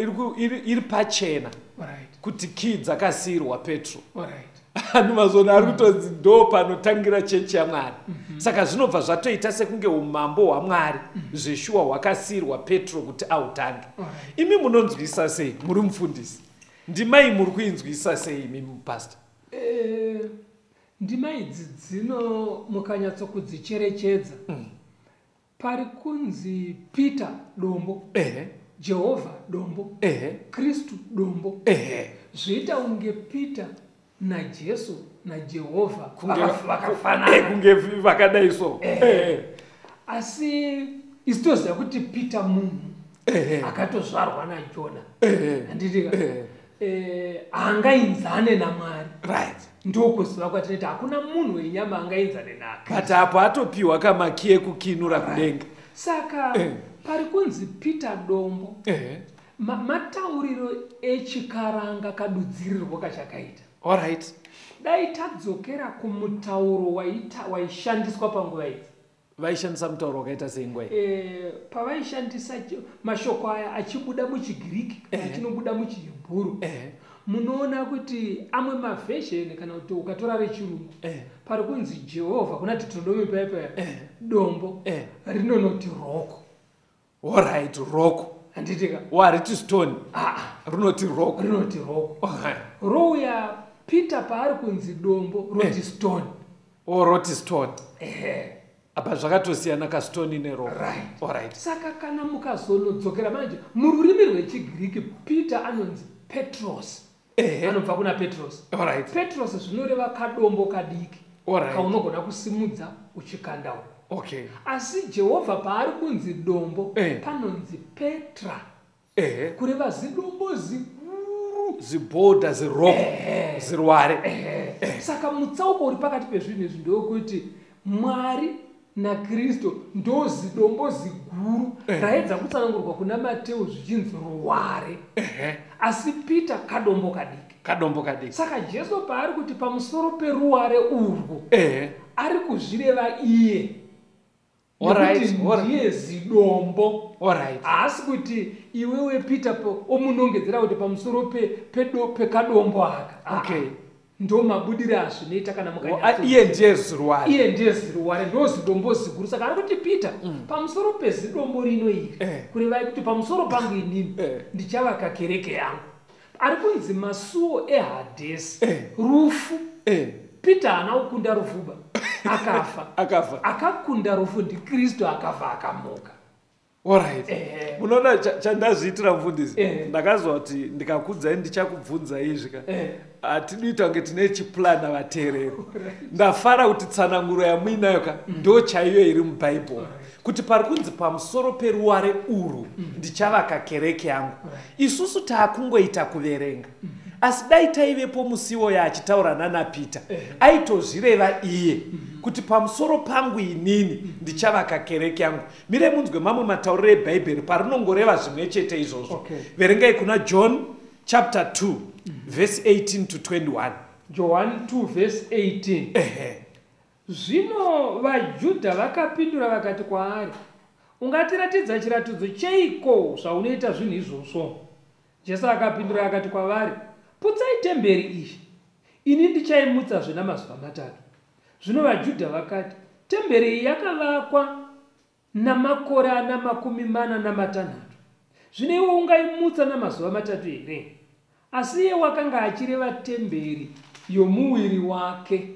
iri pachena kuti kii dzakasiyirwa Petro. Ani mazona ari kutonzi ndo panotangira chechi yaMwari. Saka zvinobva zvatoita sekunge umambo hwaMwari zveshuwa hwakasiyirwa Petro kuti autange. Imi munonzwisa sei? Muri mufundisi, ndimai muri kuinzwisa sei imi, mupasta? Ndima idzi dzino mukanyatsokudzicherechedza, pari kunzi Peter dombo, Jehovha dombo, Kristu dombo. Zvoita kunge Peter naJesu naJehovha vakafanana. Kunge vakadai so. Asi isu toziva kuti Peter munhu akatozvarwa naJona, handitika? Haangainzane naMwari. Ndokuziva kwatinoita, hakuna munhu wenyama angainzane nake. But apo atopiwa kamaki ekukinura kudenga. Saka pari kunzi Peter dombo, matauriro echikaranga kadudzirirwo kachakaita. Dai tadzokera kumutauro waishandiswa panguva idzi. Vaishandisa mutauro wakaita sei nguva iyi? Pavaishandisa mashoko aya achibuda muchiGiriki kana achinobuda muchiHebhuru, munoona kuti amwe maversion, kana kuti ukatora rechirungu, pari kunzi Jehovha kuna Deuteronomy paya, dombo, rinonoti rock. Alright, rock. Handitika? Wariti stone? Ah. Rinoti rock. Rinoti rock. Rouya Peter paari kunzi dombo, roti stone. O, roti stone. Apa zvakatosiyana kastone nerock. Saka kana mukazonodzokera manje mururimi rwechigiriki, Peter anonzi Petros. Anobva kuna Petros. Petros zvinoreva kadombo kadiki kaunogona kusimudza uchikanda uko. Asi Jehovha paari kunzi dombo, panonzi Petra, kureva zidombo ziguru. Ziboulder, zirock, zirware. Saka mutsauko uri pakati pezvinhu izvi ndewekuti Mwari naKristu ndo zidombo ziguru raedza kutsanangurwa kuna Mateo zvichinzi ruware, asi Peter kadombo kadiki. Kadombo kadiki. Saka Jesu paari kuti pamusoro peruware urwu, ari kuzvireva iye. Nekuti ndiye zidombo. Haasi kuti iwewe Peter omunongedzera kuti pamusoro pekadombo aka. Ah, ndo mabudiro azvinoita kana mukanyatso- Iye ndiye ziruware. Iye ndiye ziruware, ndo zidombo ziguru. Saka ari kuti Peter, pamusoro pezidombo rino iri, kurevai kuti pamusoro pangu inini, ndichavaka kereke yangu. Ari kunzi masuo eHadhesi, rufu. Peter haana kukunda rufuba, akafa. Akafa. Akakunda rufu ndiKristu, akafa akamuka. Munoona chandazviitira mufundisi? Ndakazwa kuti ndikakudzai ndichakubvunzai izvi ka. Hatidi kunge tine chiplana vateereri. Ndafara kuti tsananguro yamuinayo ka ndo chaiyo iri mubhaibheri, kuti pari kunzi pamusoro peruware urwu ndichavaka kereke yangu. Isusu taakungoita kuverenga, asi dai taivepo musiwo yaachitaura nana Peter, aitozvireva iye kuti pamusoro pangu inini ndichavaka kereke yangu. Mire munzwe mamwe matauriro ebhaibheri parinongoreva zvimwe chete izvozvo. Verengai kuna John chapter 2 verse 18 to 21. John 2 verse 18. Zvino vaJudha vakapindura vakati kwaari, ungatiratidza chiratidzo cheiko zvaunoita zvinhu izvozvo? Jesu akapindura akati kwavari, putsai temberi iyi, ini ndichaimutsazve namazuva 3. Zvino vaJudha vakati, temberi iyi yakavakwa namakore ana 46, zvino iwe ungaimutsa namazuva 3 here? Asi iye wakanga achireva temberi yomuviri wake.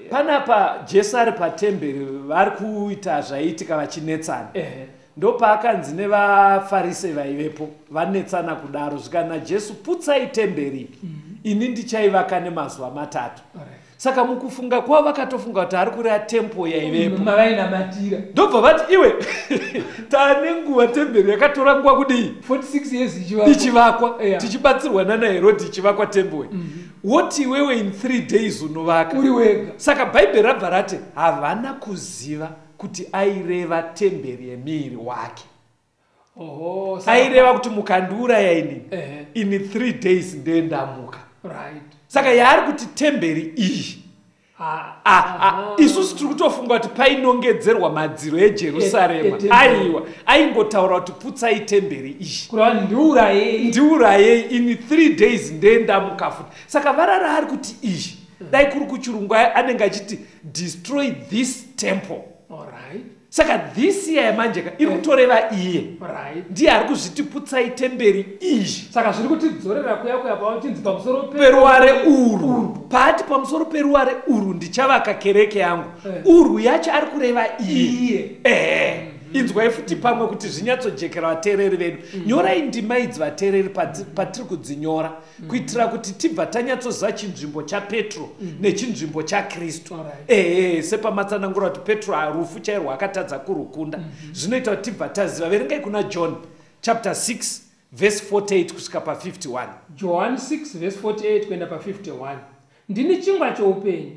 Panapa Jesu ari patemberi, vari kuita zvaiitika vachinetsana. Ndopaakanzi nevaFarise vaivepo vanetsana kudaro, zvikana Jesu, putsai temberi, ini ndichaivaka nemazuva 3. Saka mukufunga kwavo vakatofunga kuti ari kureva tempo yaivepo mavainamatira. Ndobva vati, iwe, taane nguva temberi yakatora nguva kudii? 46 years ichivakwa. Ichivakwa, tichibatsirwa nana Herodhi ichivakwa temberi, woti iwewe in 3 days unovaka uri wega. Saka Bhaibheri rabva rati havana kuziva kuti aireva temberi yemuviri wake. Oho, saka- Aireva kuti mukandiuraya inini, in 3 days ndendamuka. Saka yaari kuti temberi iyi, isusu tiri kutofunga kuti painongedzerwa madziro eJerusarema. Etemberi. Aiwa, aingotaura kuti putsai temberi iyi, Kureva ndiurayei. Ndiurayei, in 3 days ndendamuka futi. Saka varara ari kuti iyi, dai kuri kuchirungu anenge achiti destroy this temple. Saka this year manje ka iri kutoreva iye. Ndiye ari kuzviti putsai temberi iyi. Saka zviri kutidzorera kuya kuya pavachinzi pamusoro peruware urwu, paati pamusoro peruware urwu ndichavaka kereke yangu. Urwu yacho ari kureva iye. Iye. Ehe, inzwai futi pamwe kuti zvinyatsojekera vateereri vedu. Nyorai ndima idzi, vateereri, patiri kudzinyora, kuitira kuti tibva tanyatsoziva chinzvimbo chaPetro nechinzvimbo chaKristu. Ehe, sepamatsanangura kuti Petro rufu chairwo akatadza kurukunda, zvinoita kuti tibva taziva. Verengai kuna John chapter 6 verse 48 kusvika pa51. Johani 6 verse 48 kuenda pa51. Ndini chingwa choupenyu.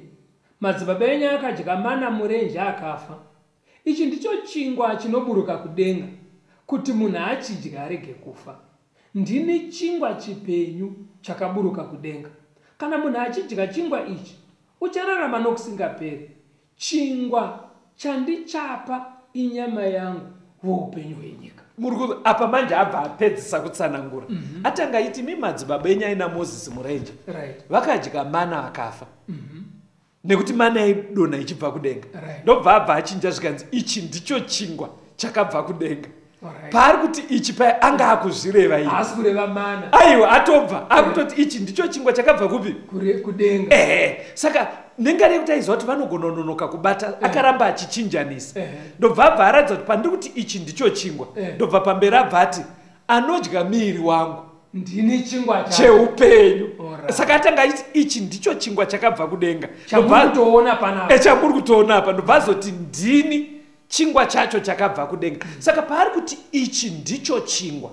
Madzibaba enyu akadya mana murenje akafa. Ichi ndicho chingwa chinoburuka kudenga, kuti munhu achidya arege kufa. Ndini chingwa chipenyu chakaburuka kudenga. Kana munhu achidya chingwa ichi, uchararama nokusingaperi. Chingwa chandichapa inyama yangu woupenyu hwenyika. Muri apa manje abva apedzisa kutsanangura. Atanga aiti, mi madzibaba enyu aina Mozisi murenje, vakadya mana akafa, nekuti mana yaidonha ichibva kudenga. Ndobva abva achinja, zvikanzi ichi ndicho chingwa chakabva kudenga. Paari kuti ichi paya, anga akuzvireva iye. Haasi kureva mana. Aiwa, atobva akutoti ichi ndicho chingwa chakabva kupi? Kudenga. Ehe, saka nengari yekuti aiziva kuti vanogona kunonoka kubata, akaramba achichinjanisa. Ndobva abva aratidza kuti pandiri kuti ichi ndicho chingwa, ndobva pamberi abva ati anodya muviri wangu Ndini chingwa chacho cheupenyu. Saka atanga achiti ichi ndicho chingwa chakabva kudenga. Chamuri kutoona panapa. Chamuri kutoona apa. Ndobva azoti ndini chingwa chacho chakabva kudenga. Saka paari kuti ichi ndicho chingwa,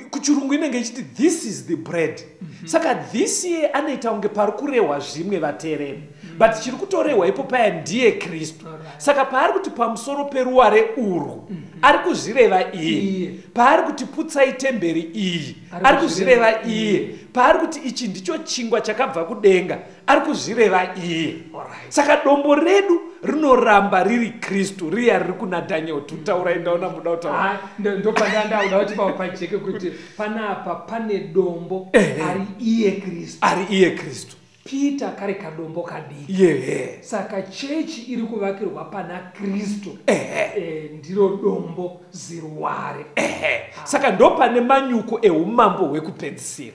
kuchirungu inenge ichiti this is the bread. Saka this year anoita kunge pari kurehwa zvimwe, vateereri, but chiri kutorehwa ipo paya ndiye Kristu. Saka paari kuti pamusoro peruware urwu, ari kuzvireva iye. Iye. Paari kuti putsai temberi iyi, Ari ari kuzvireva kuzvireva iye. Paari kuti ichi ndicho chingwa chakabva kudenga, ari kuzvireva iye. Saka dombo redu rinoramba riri Kristu, riya riri kuna Daniel. Tutaurai, ndaona muda kutaura. Ah, ndopandanda kuti pajeke kuti panapa pane dombo ari iye Kristu. Ari iye Kristu. Peter kari kadombo kadiki. Saka chechi iri kuvakirwa pana Kristu. Ndiro dombo ziruware. Ehe, saka ndo pane manyuko eumambo hwekupedzisira,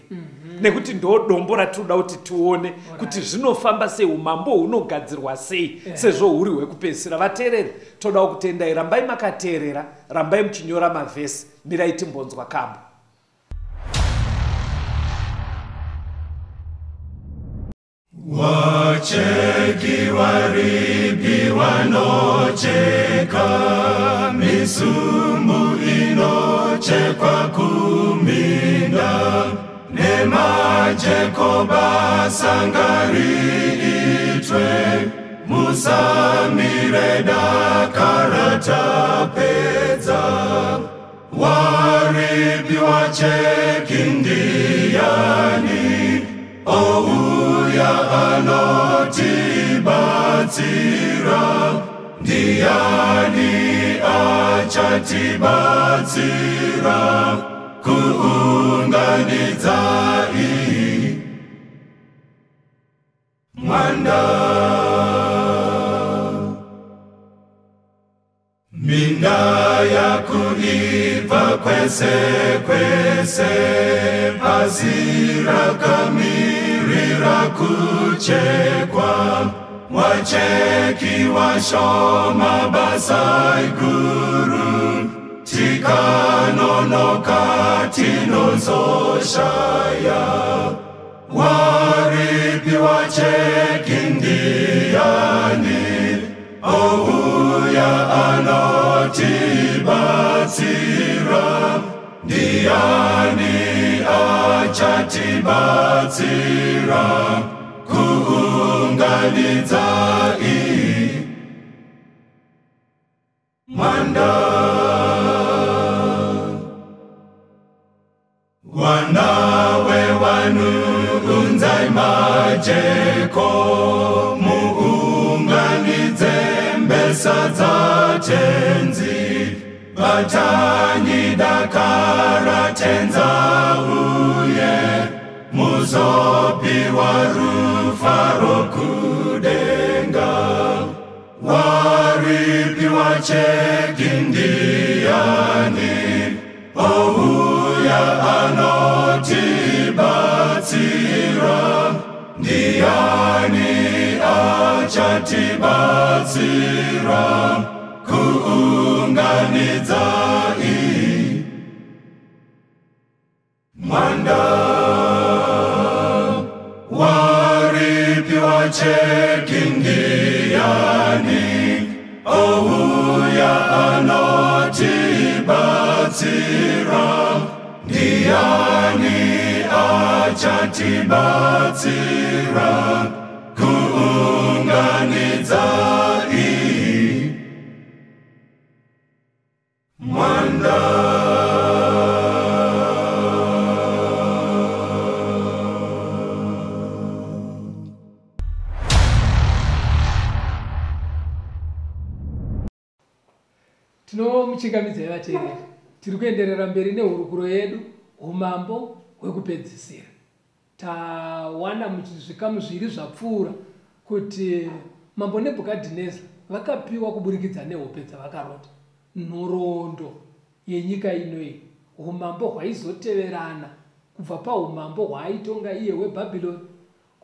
nekuti ndo dombo ratinoda kuti tione kuti zvinofamba sei, umambo hunogadzirwa sei, sezvo huri hwekupedzisira. Vateereri, toda kutendai, rambai makateerera, rambai muchinyora mavhesi. Mirai timbonzwa kambo. Wacheki waripi wanocheka, misumbu inochekwa kuminda, nemajeko basa ngariitwe, musamire dakara tapedza. Waripi wacheki ndiani, ouya anotibatsira, ndiani achatibatsira kuunganidza iyi mwanda. Minda yakuibva kwese kwese, pasi rakamirira kuchekwa. Wacheki washoma basa iguru, tikanonoka tinozoshaya. Waripi wacheki ndiani, ouya anotibatsira. Ndiani achatibatsira kuunganidza mwanda. Wanawe wanu unzai majeko, muunganidze mbesa dzatenzi. Batanyi dakara tenza uye, muzopiwa rufaro kudenga. Waripiwa cheki ndiani, ouya anotibatsira. Ndiani achatibatsira kuunganidza mwanda. Waripiwa cheki ndiani, ouya anotibatsira. Ndiani achatibatsira kuunganidza mwanda. Tinomuchingamidzai vateereri, tiri kuenderera mberi nehurukuro yedu umambo hwekupedzisira. Tawana muzvikamu zviri zvapfuura kuti mambo Nebhukadhineza vakapiwa kuburikidza nehope dzavakarota nhoroondo yenyika inoyi, umambo hwaizoteverana kubva paumambo hwaaitonga iye hweBhabhironi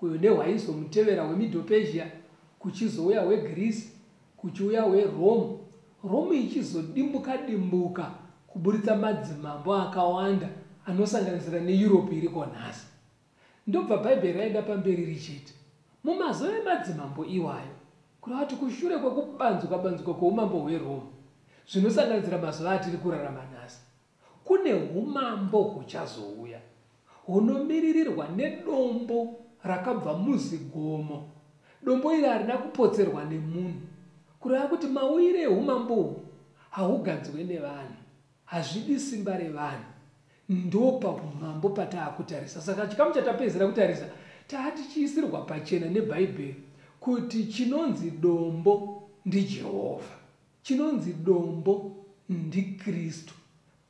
nehwaizomutevera hweMidhopezhia, kuchizouya hweGirisi, kuchiuya hweRome. Rome ichizodimbuka dimbuka kuburitsa madzimambo akawanda anosanganisira neEurope iriko nhasi. Ndobva Bhaibheri raenda pamberi richiti mumazuva emadzimambo iwayo, kureva kuti kushure kwekubanzuka banzuka kweumambo hweRome, zvinosanganisira mazuva atiri kurarama nhasi, kune umambo huchazouya hunomiririrwa nedombo rakabva muzigomo. Dombo iri harina kupotserwa nemunhu, kureva kuti mauyire eumambo uhu haugadzwe nevanhu, hazvidi simba revanhu. Ndopaumambo pataakutarisa. Saka chikamu chatapedzera kutarisa taatichiisirwa pachena neBhaibheri kuti chinonzi dombo ndiJehovha, chinonzi dombo ndiKristu.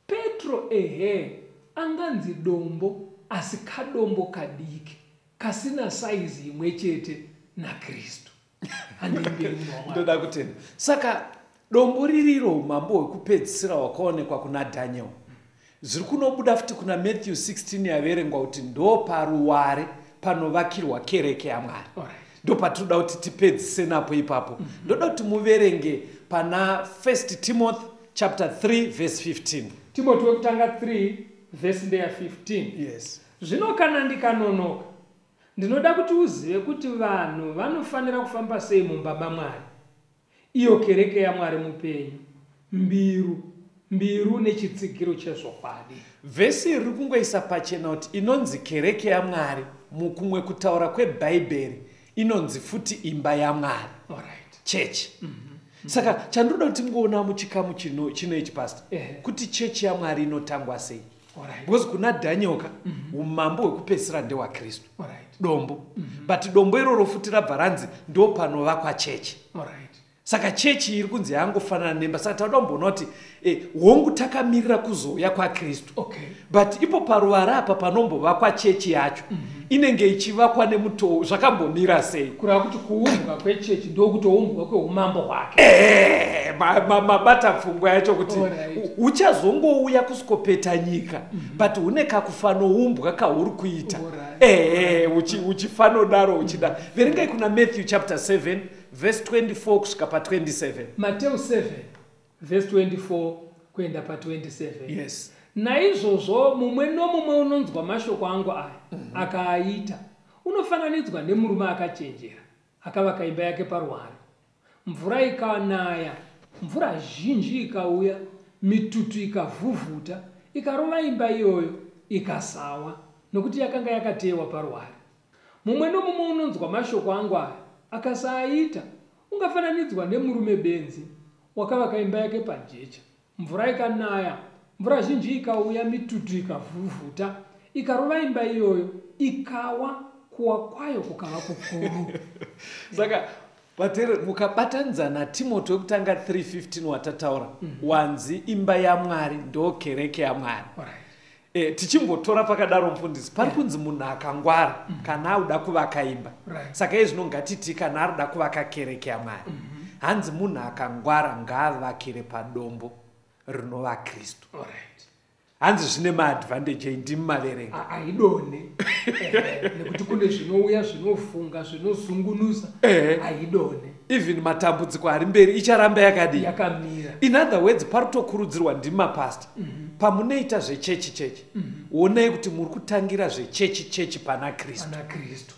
Petro ehe anganzi dombo, asi kadombo kadiki kasina saizi imwe chete naKristu. Ndoda kutenda. Saka dombo ririro umambo hwekupedzisira hwakaonekwa kuna Daniel. Zviri kunobuda futi kuna Matthew 16 yaverengwa kuti ndo paruware panovakirwa kereke yaMwari. Ndopatinoda kuti tipedzise napo ipapo. Ndoda kuti muverenge pana 1 Timothy chapter 3 verse 15. Timothy wekutanga 3 verse ndeya 15. Yes. Zvino kana ndikanonoka, ndinoda kuti uzive kuti vanhu vanofanira kufamba sei mumba maMwari, iyo kereke yaMwari mupenyu, mbiru nechitsigiro chezvokwadi. Vhesi riri kungoisa pachena kuti inonzi kereke yaMwari, mukumwe kutaura kweBhaibheri inonzi futi imba yaMwari. Alright. Church. Saka chandoda kuti tingoona muchikamu chino ichi pastor, kuti chechi yaMwari inotangwa sei. Alright. Because kuna Daniel ka, umambo hwekupedzisira ndehwaKristu. Alright. Dombo. But dombo iroro futi rabva ranzi ndo panovakwa chechi. Alright. Saka chechi iri kunzi yangofanana nemba. Saka tauda kumboona kuti hongu takamirira kuzouya kwaKristu, but ipo paruware apa panombovakwa chechi yacho, inenge ichivakwa nemutoo zvakambomira sei? Kureva kuti kuumbwa kwechechi ndokutoumbwa kweumambo hwake. Mabata pfungwa yacho kuti uchazongouya kusvikopeta nyika, but hune kakufanoumbwa kauri kuita. Uchifanodaro uchida. Verengai kuna Matthew chapter 7 verse 24 kusvika pa27. Mateo 7 verse 24 kuenda pa27. Yes. Naizvozvo mumwe nomumwe unonzwa mashoko angu aya akaaita unofananidzwa nemurume akachenjera akavaka imba yake paruware. Mvura ikanaya, mvura zhinji ikauya, mitutu ikavhuvhuta, ikarova imba iyoyo, ikasawa, nokuti yakanga yakateyewa paruware. Mumwe nomumwe unonzwa mashoko angu aya akasaaita ungafananidzwa nemurume benzi wakavaka imba yake pajecha. Mvura ikanaya, mvura zhinji ikauya, mitutu ikavhuvhuta, ikarova imba iyoyo, ikawa, kuwa kwayo kukava kukuru. Saka vateereri, mukabatanidza naTimoti wekutanga 3:15 watataura, wanzi imba yaMwari ndo kereke yaMwari. Tichimbotora pakadaro mufundisi, pari kunzi munhu akangwara kana auda kuvaka imba. Saka iye zvino ngatiti kana arikuda kuvaka kereke yaMwari, hanzi munhu akangwara ngaavakire padombo rinova Kristu. Hanzi zvine maadvantage ei ndimi maverenga. Haidonhe. Nekuti kune zvinouya zvinofunga zvinozungunusa. Haidonhe. Even matambudziko ari mberi icharamba yakadii? Yakamira. In other words, pari kutokurudzirwa ndimi mapasta. Pamunoita zvechechi chechi, onai kuti muri kutangira zvechechi chechi pana Kristu. Pana Kristu.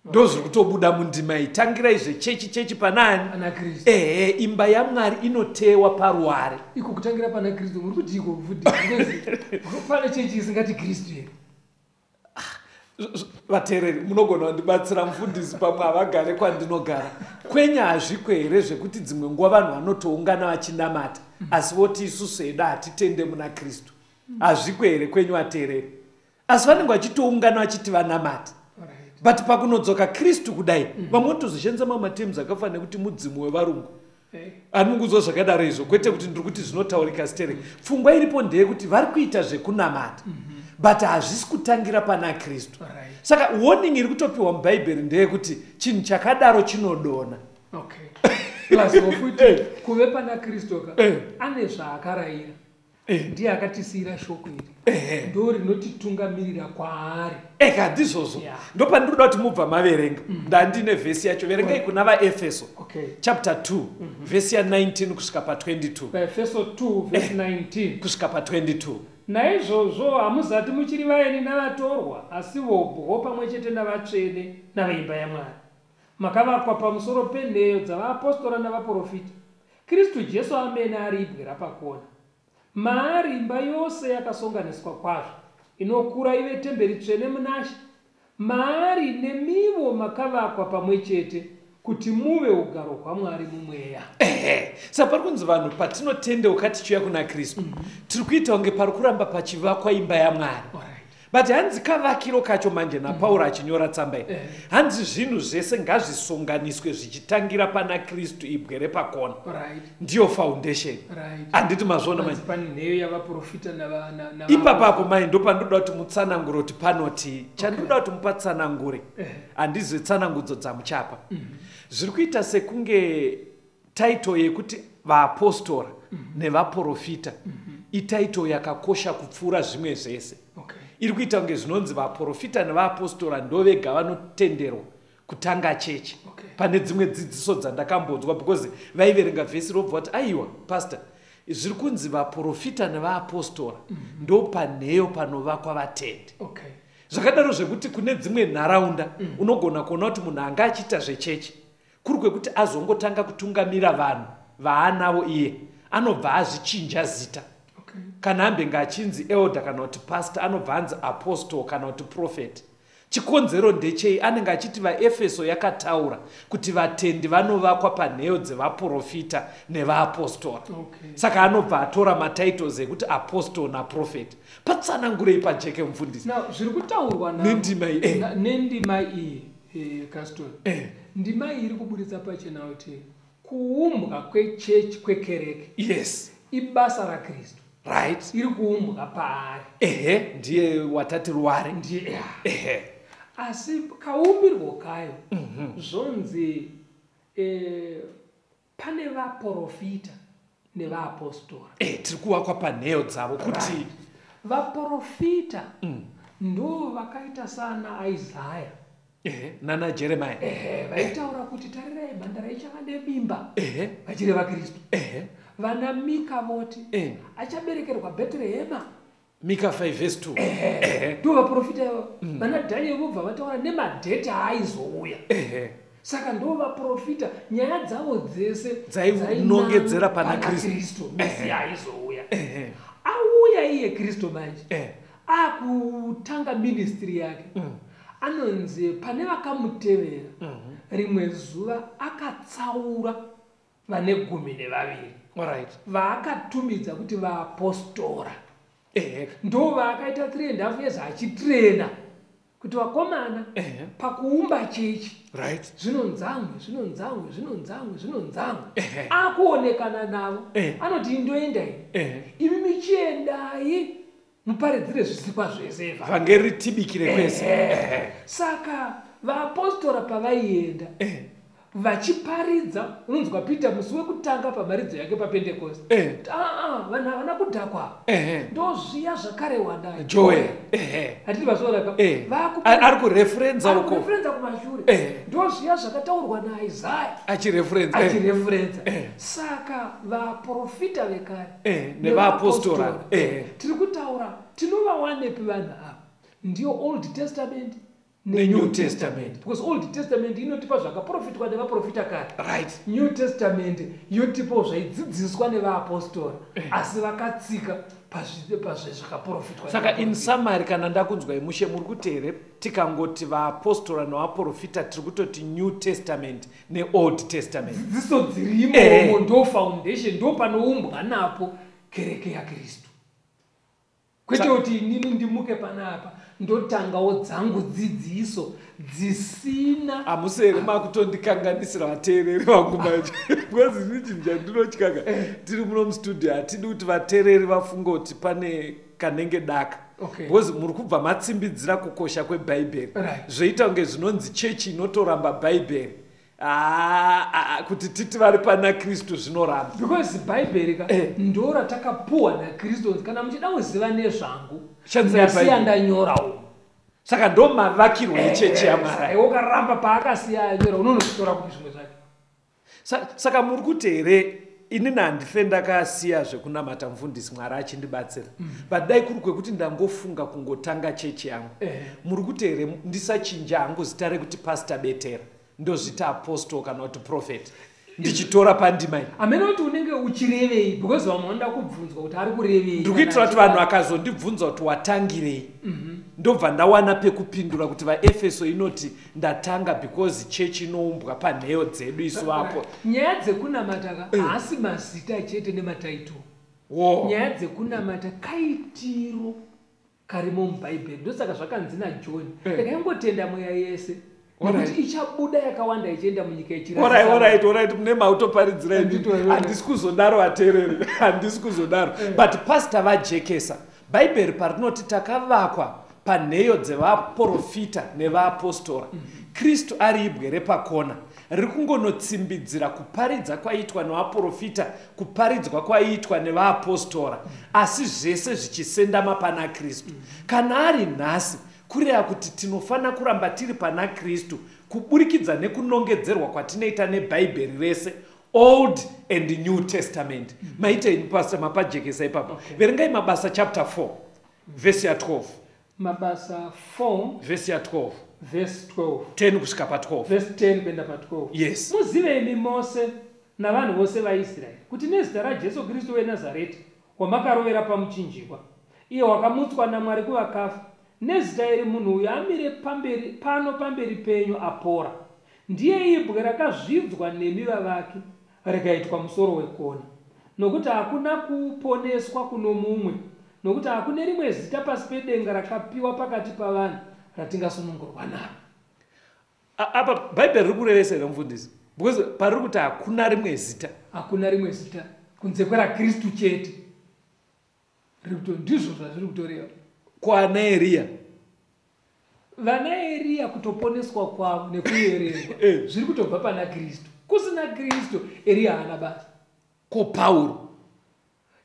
Ndo zviri kutobuda mundima iyi. Tangirai zvechechi chechi panani? Pana Kristu. Imba yaMwari inotewa paruware. Iko kutangira pana Kristu muri kuti iko mufundisi? Because pane chechi isingati Kristu here? Vateereri, munogona kundibatsira mufundisi pamwe havagare kwandinogara. Kwenya hazviko here zvekuti dzimwe nguva vanhu vanotoungana vachinamata, asi voti isusu hedu hatitende muna Kristu? Hazviko here kwenyu vateereri? Asi vanenge vachitoungana vachiti vanamata. But pakunodzoka Kristu kudai, vamwe vanotozoshandisa mamwe matems akafanira kuti mudzimu wevarungu. Anongudzwa zvakadaro izvo, kwete kuti ndiri kuti zvinotaurika sterek. Pfungwa iripo ndeyekuti vari kuita zvekunamata, but hazvisi kutangira pana Kristu. Saka warning iri kutopiwa muBhaibheri ndeyekuti chinhu chakadaro chinodona. Plus futi kuve pana Kristu ka, ane zvaakarayira. Ndiye akatisiyira shoko iri. Ndo rinotitungamirira kwaari. Eka ndizvozvo. Ndopandinoda kuti mubva maverenga. Ndandine vhesi yacho. Verengai kuna vaEfeso. Chapter 2, vhesi ya 19 kusvika pa 22. VaEfeso 2 vhesi 19 kusvika pa 22. Naizvozvo hamuzati muchiri vaeni navatorwa, asi vobwo pamwe chete navatsvene naveimba yaMwari. Makavakwa pamusoro penheyo dzavaapostora navaprofita. Kristu Jesu amene ari ibwe rapakona. Maari imba yose yakasonganiswa kwazvo, inokura ive temberi tsvene munaShe. Maari nemivo makavakwa pamwe chete kuti muve ugaro hwaMwari mumweya. Saka pari kunzi vanhu patinotendeuka tichiuya kuna Kristu, tiri kuita kunge pari kuramba pachivakwa imba yaMwari. But hanzi kavakiro kacho manje naPauro achinyora tsamba iyi. Hanzi zvinhu zvese ngazvisonganiswe zvichitangira pana Kristu ibwe repakona. Ndiyo foundation. Handiti mazviona manje? Pane nheyo yavaprofita nava Ipapapo mai ndopandinoda kuti mutsanangure kuti panoti. Chandinoda kuti mupatsanangure. Handizive tsanangudzo dzamuchapa. Zviri kuita sekunge title yekuti vaapostora nevaprofita itaito yakakosha kupfuura zvimwe zvese. Iri kuita kunge zvinonzi vaprofita nevaapostora ndovega vanotenderwa kutanga chechi. Pane dzimwe dzidziso dzandakambonzwa because vaiverenga vhesi robva vati aiwa pastor, zviri kunzi vaprofita nevaapostora ndo panheyo panovakwa vatendi. Zvakadaro zvekuti kune dzimwe nharaunda unogona kuona kuti munhu anga achiita zvechechi kuri kwekuti azongotanga kutungamira vanhu vaanavo iye anobva azvichinja zita. Kana ambenge achinzi elder kana kuti pastor anobva anzi apostle kana kuti prophet. Chikonzero ndechei? Anenge achiti vaEfeso yakataura kuti vatendi vanovakwa panheyo dzevaprofita nevaapostora. Saka anobva atora matitles ekuti apostle naprophet. Patsanangurei pajeke mufundisi. Now, zviri kutaurwa nendima iyi. Nendima iyi, Caston. Ndima iyi iri kuburitsa pachena kuti Kuumbwa kwechechi, kwekereke, ibasa raKristu. Iri kuumbwa paari. Ehe, ndiye watati ruware. Ndiye. Asi kaumbirwo kayo, zvonzi pane vaprofita nevaapostora. Tiri kuvakwa panheyo dzavo kuti Vaprofita ndo vakaita sana Isaya nana Jeremia. Vaitaura kuti tarirai, mhandara ichava nemimba, vachireva Kristu. Vana Mika voti achaberekerwa Bheterehema. Mika 5 verse 2. Ndo vaprofita ivavo. Vana Dhanieri vobva vataura nemadheti aaizouya. Saka ndo vaprofita, nyaya dzavo dzese dzainongedzera pana Kristu. Kristu, Mesiya aizouya. Auya iye Kristu manje, akutanga ministry yake, anonzi pane vakamutevera, rimwe zuva akatsaura vane 12 vaakatumidza kuti vaapostora. Ndo vaakaita 3.5 years achitrena kuti vakomana pakuumba chechi, zvinonzangwe, zvinonzangwe, zvinonzangwe, zvinonzangwe. Akuonekana navo, anoti, "Indoendai, imi michiendai muparidzire zvisikwa zvese evhangeri." Vhangeri ritibikire kwese. Saka vaapostora pavaienda vachiparidza, unonzwa Peter musi wekutanga pamharidzo yake paPentekosti, kuti aa, vanhu havana kudhakwa, ndo zviya zvakarehwa Joel. Hatiti vasvoraka? Ari kureferenza uko. Kureferenza kumashure. Ndo zviya zvakataurwa naIsaya. Achireferenza. Achireferenza. Saka vaprofita vekare nevaapostora. Tiri kutaura, tinovawanepi vanhu ava? Ndiyo Old Testament neNew Testament. Because Old Testament inotipa zvakaprofitwa nevaprofita kare. New Testament yotipawo zvaidzidziswa nevaapostora, asi vakatsika pazvezvakaprofitwa. Saka in summary, kana ndakunzwa imushe, muri kuti here tikangoti vaapostora nevaprofita, tiri kutoti New Testament neOld Testament? Dzidziso dzirimomo ndo foundation, ndo panoumbwa napo kereke yaKristu, kwete kuti inini ndimuke panapa ndotangawo dzangu dzidziso dzisina. Hamusi here makutondikanganisira vateereri vangu manje? Because ini chinhu chandinotyaka, tiri muno mustudio, hatidi kuti vateereri vafunge kuti pane kanenge daka, because muri kubva matsimbidzira kukosha kwebhaibheri. Zvoita kunge zvinonzi chechi inotoramba bhaibheri. Ah, ah, ah, kuti titi vari pana Kristu zvinoramba. Because bhaibheri ka ndo ratakapuhwa naKristu, kana muchida kuziva nezvangu, Shandisai ndasiya Bhaibheri. ndanyorawo. Saka ndo mavakirwo echechi yaMwari. Saka ukaramba paakasiya anyora, unonozitora kupi zvimwe zvacho? Saka muri kuti here inini handife ndakasiya zvekunamata, mufundisi, Mwari achindibatsira, but dai kuri kwekuti ndangofunga kungotanga chechi yangu, muri kuti here ndisachinja hangu zita rekuti Pastor Betera, ndozvita apostle kana kuti prophet, ndichitora pandima iyi? Hamene kuti unenge uchirevei, because vamwe vanoda kubvunzwa kuti ari kurevei. Ndiri kuitira kuti vanhu vakazondibvunza kuti watangirei, ndobva ndawana pekupindura kuti vaEfeso inoti ndatanga because chechi inoumbwa panheyo dzedu isu vapo. Nyaya dzekunamata ka haasi mazita chete nemataito. Nyaya dzekunamata kaitiro karimo mubhaibheri. Ndosaka zvakanzi naJohn, ndakaingotenda mweya yese, nekuti ichabuda yakawanda ichienda munyika. Alright, mune mautoparidzira ini. Handito. Handisi kuzodaro, vateereri, handisi kuzodaro, but pastor vajekesa. Bhaibheri parinoti takavakwa panheyo dzevaprofita nevaapostora, Kristu ari ibwe repakona, riri kungonotsimbidzira kuparidza kwaiitwa nevaprofita, kuparidzwa kwaiitwa nevaapostora, asi zvese zvichisendama pana Kristu. Kana ari nhasi, kureva kuti tinofanira kuramba tiri pana Kristu kuburikidza nekunongedzerwa kwatinoita nebhaibheri rese, Old and New Testament. Maita ini, pastor, mapajekesa ipapo. Verengai Mabasa chapter 4 vhesi ya12. Mabasa 4. Vhesi ya12. Verse 12. 10 kusvika pa12. Verse 10 kuenda pa12. Yes. "Muzive imi mose navanhu vose vaIsraeri kuti nezita raJesu Kristu weNazareti, wamakarovera pamuchinjikwa, iye wakamutswa naMwari kuvakafa, nezita iri munhu uyu amire pamberi, pano pamberi penyu apora. Ndiye ibwe rakazvidzwa nemi vavaki, rikaitwa musoro wekona. Nokuti hakuna kuponeswa kuno mumwe, nokuti hakune rimwe zita pasi pedenga rakapiwa pakati pavanhu ratingasunungurwa naro." Apa bhaibheri riri kurevesa here, mufundisi? Because pariri kuti hakuna rimwe zita. Hakuna rimwe zita kunze kweraKristu chete. Ndizvo zvazviri kutoreva. Kwana Eriya. Vana Eriya kutoponeswa kwavo nekuyererwa zviri kutobva pana Kristu. Kusina Kristu, Eriya haana basa. Ko Pauro?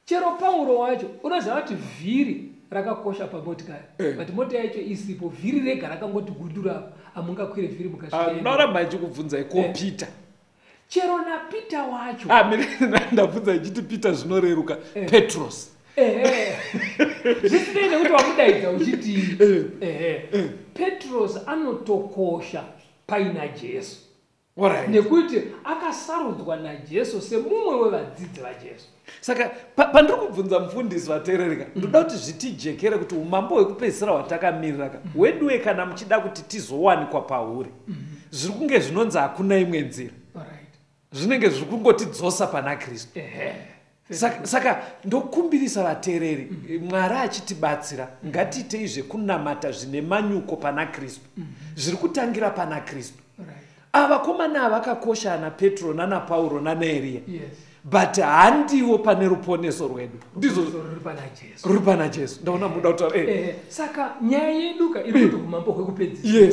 Chero Pauro wacho, unoziva kuti vhiri rakakosha pamotikari. But mota yacho isipo, vhiri rega rakangoti gunduru apo, hamungakwire vhiri mukasvika. Ndinoramba ndichikubvunzai, ko Peter? Chero naPeter wacho. Ndabvunza ichiti Peter zvinoreruka. Petros. Zvisinei nekuti wamudaidza uchitii. Petros anotokosha paina Jesu. Nekuti akasarudzwa naJesu semumwe wevadzidzi vaJesu. Saka pandiri kubvunza mufundisi vateerereka, ndoda kuti zvitijekere kuti umambo hwekupedzisira hwatakamirira ka weduwe, kana muchida kuti tizowanikwa pahuri, zviri kunge zvinonzi hakuna imwe nzira. Zvinenge zviri kungotidzosa pana Kristu. Saka ndokumbirisa vateereri, Mwari achitibatsira, ngatiitei zvekunamata zvine manyuko pana Kristu, zviri kutangira pana Kristu. Ava komana vakakosha ana Petro nana Pauro nana Eriya, but handiwo pane ruponeso rwedu. Ndizvo ruri pana Jesu. Ruri pana Jesu. Ndaona muda kutaura. Saka nyaya yedu ka iri kuti umambo hwekupedzisira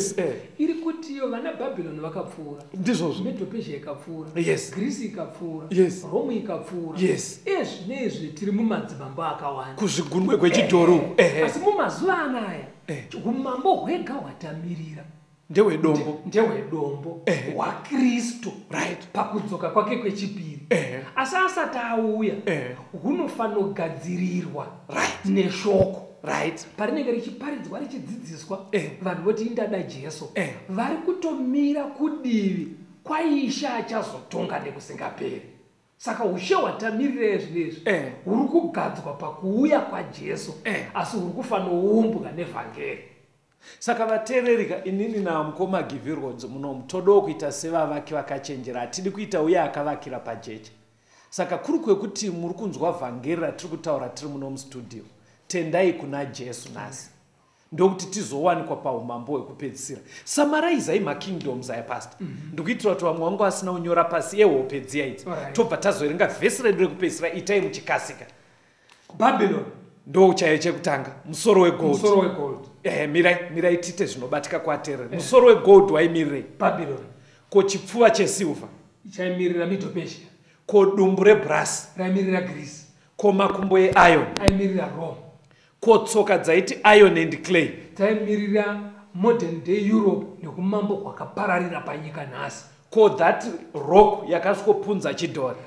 iri kuti iyo vana Bhabhironi vakapfuura, Ndizvozvo. Medo-Persia ikapfuura, Greece ikapfuura, Rome ikapfuura. Ezvinezvi tiri mumadzimambo akawanda. Kuzvigunwe kwechidhori uku. Asi mumazuva anaya, umambo hwega hwatamirira ndehwedombo. Ndehwedombo hwaKristu pakudzoka kwake kwechipiri. Asi asati auya, hunofanira neshoko parinenge richiparidzwa, richidzidziswa, vanhu voti indada Jesu, vari kutomira kudivi kwaIshe achazotonga nekusingaperi. Saka ushe hwatamirira zvinezvi huri kugadzwa pakuuya kwaJesu, asi huri kufanoumbwa nevhangeri. Saka vateererika, inini namukoma Givirwodzo munomu todawo kuita sevavaki vakachenjera. Hatidi kuita uye akavakira pajecha. Saka kuri kwekuti muri kunzwa vhangeri ratiri kutaura tiri muno mustudio, tendai kuna Jesu nhasi, ndokuti tizowanikwa paumambo hwekupedzisira. Summarizai makingdoms aya, pastor. Ndikuitira kuti vamwe vangu vasina kunyora pasi ehope dziya idzi. Tobva tazoverenga vhesi redu rekupedzisira. Itai muchikasika. Babylon. Ndo chaiyo chekutanga, musoro wegold. Musoro wegold. Mirai, mirai, tiite zvinobatika kwateerera. Musoro wegold waimirirei? Babylon. Ko chipfuva chesilver? Chaimirira Medo-Persia. Ko dumbu rebrass? Raimirira Greece. Ko makumbo eiron? Aimirira Rome. Ko tsoka dzaiti iron and clay? Dzaimirira modern day Europe nekumambo hwakapararira panyika nhasi. Ko that rock yakasvikopunza chidhori?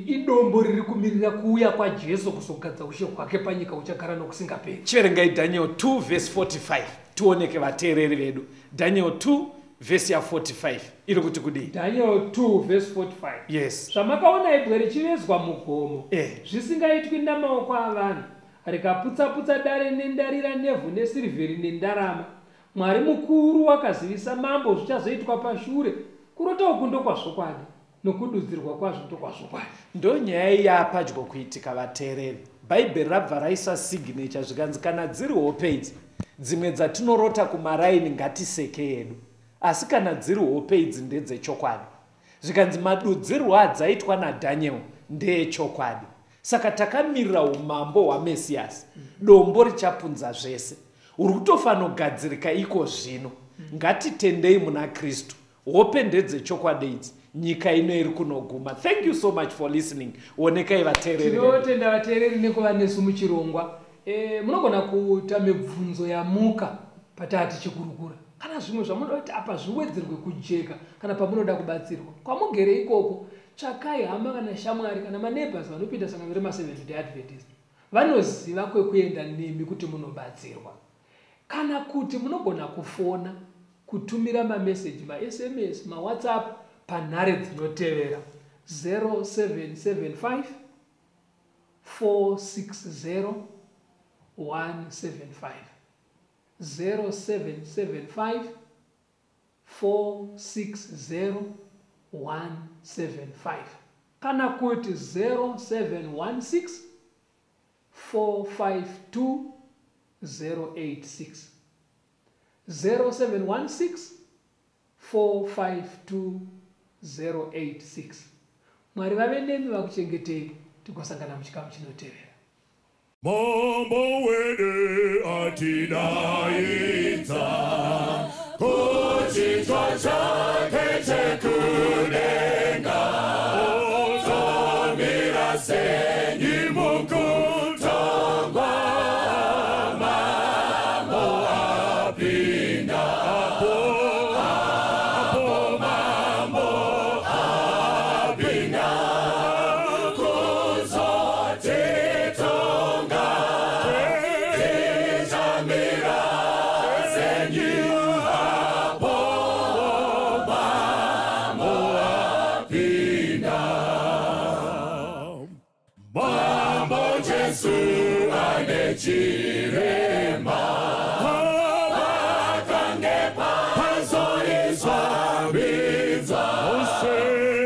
Idombo riri kumirira kuuya kwaJesu kuzogadza ushe hwake panyika huchagara nokusingaperi. Chiverengai Daniel 2 vhesi 45 tioneke, vateereri vedu. Daniel 2 vhesi ya45 iri kuti kudii? Daniel 2 vhesi 45. Yes. Zvamakaona ibwe richivezwa mugomo, zvisingaitwi namaoko avanhu, rikaputsa-putsa dare nendarira nevhu nesirivheri nendarama, Mwari mukuru wakazivisa mambo zvichazoitwa pashure. Kurota uku ndokwazvokwadi, nokududzirwa kwazvo ndokwazvokwadi. Ndo nyaya yapadyo kuitika, vateereri. Bhaibheri rabva raisa signature, zvikanzi kana dziri hope idzi, dzimwe dzatinorota kumaraini ngatiseke yedu, asi kana dziri hope idzi ndedzechokwadi. Zvikanzi madudzirwo adzaitwa naDhaniel ndeechokwadi. Saka takamirira umambo hwaMesiyasi, dombo richapunza zvese, uri kutofanogadzirika iko zvino. Ngatitendei muna Kristu. Hope ndedzechokwadi idzi. Nyika ino iri kunoguma. Thank you so much for listening. Onekai, vateereri vedu. Tinotenda vateereri nekuva nesu muchirongwa. Munogona kuita mibvunzo yamuka pataa tichikurukura, kana zvimwe zvamunoda kuti apa zviwedzerwe kujeka, kana pamunoda kubatsirwa kwamugere ikoko. Tsvakai hama kana shamwari kana maneighbors vanopinda sangano remaSeventh Day Adventist, vanoziva kwekuenda nemi kuti munobatsirwa. Kana kuti munogona kufona, kutumira mameseji, maSMS, maWhatsApp panhare dzinotevera: 0775 460 175, 0775 460 175, kana kuti 0716 452 086, 0716 452 086. Mwari vave nemi vakuchengetei, tigosangana muchikamu chinotevera. Mambo wedu atidaidza kuchitwa chake chekudenga, otomira senyi mukutongwa. Mambo apinda apo, apo mambo apinda kuzotitonga, tichamira senyi apo, mambo apinda. Mambo Jesu ane chirema, pakange pazoiswa mbidza,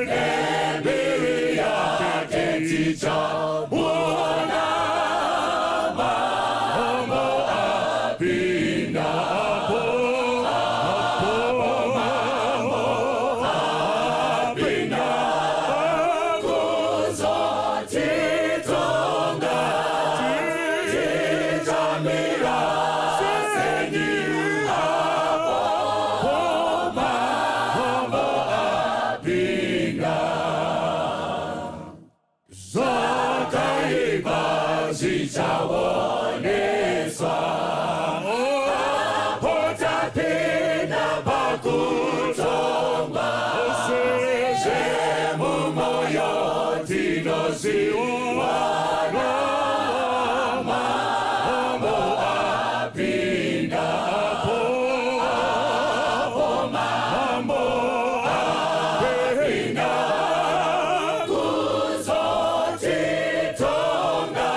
nembiri yake tichamuona. Mambo apinda apo, apo mambo apinda kuzotitonga, tichamira senyi apo, mambo apinda. Zvakaipa zvichaoneswa, apo tapinda pakutongwa, zvemumoyo tinozviwana. Mambo apinda apo, apo mambo apinda kuzotitonga,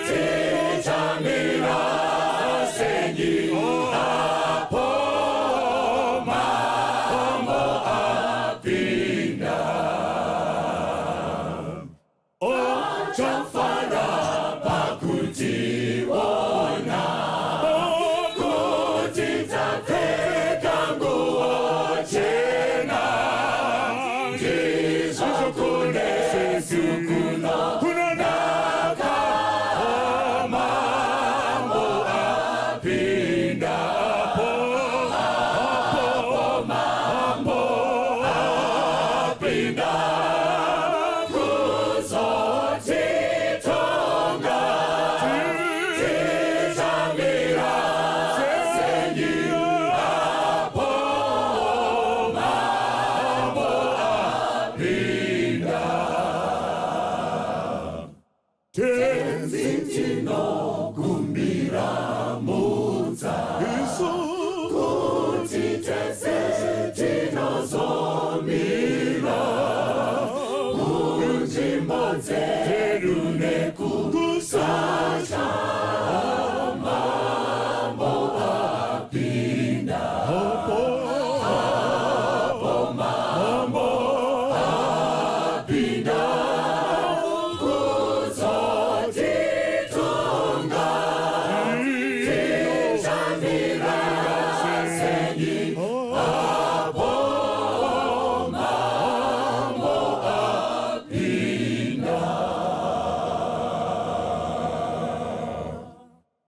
tichamira senyi apo, mambo apinda. Ochafara pakutiona, kuti tapfeka nguo chena, ndizvo kunesu kunonaka. Mambo apinda apo, apo mambo apinda kuzotitonga, tichamira senyi apo, mambo apinda. Tenzi tinokumbira mutsa, kuti tese tinozomira munzvimbo dzedu.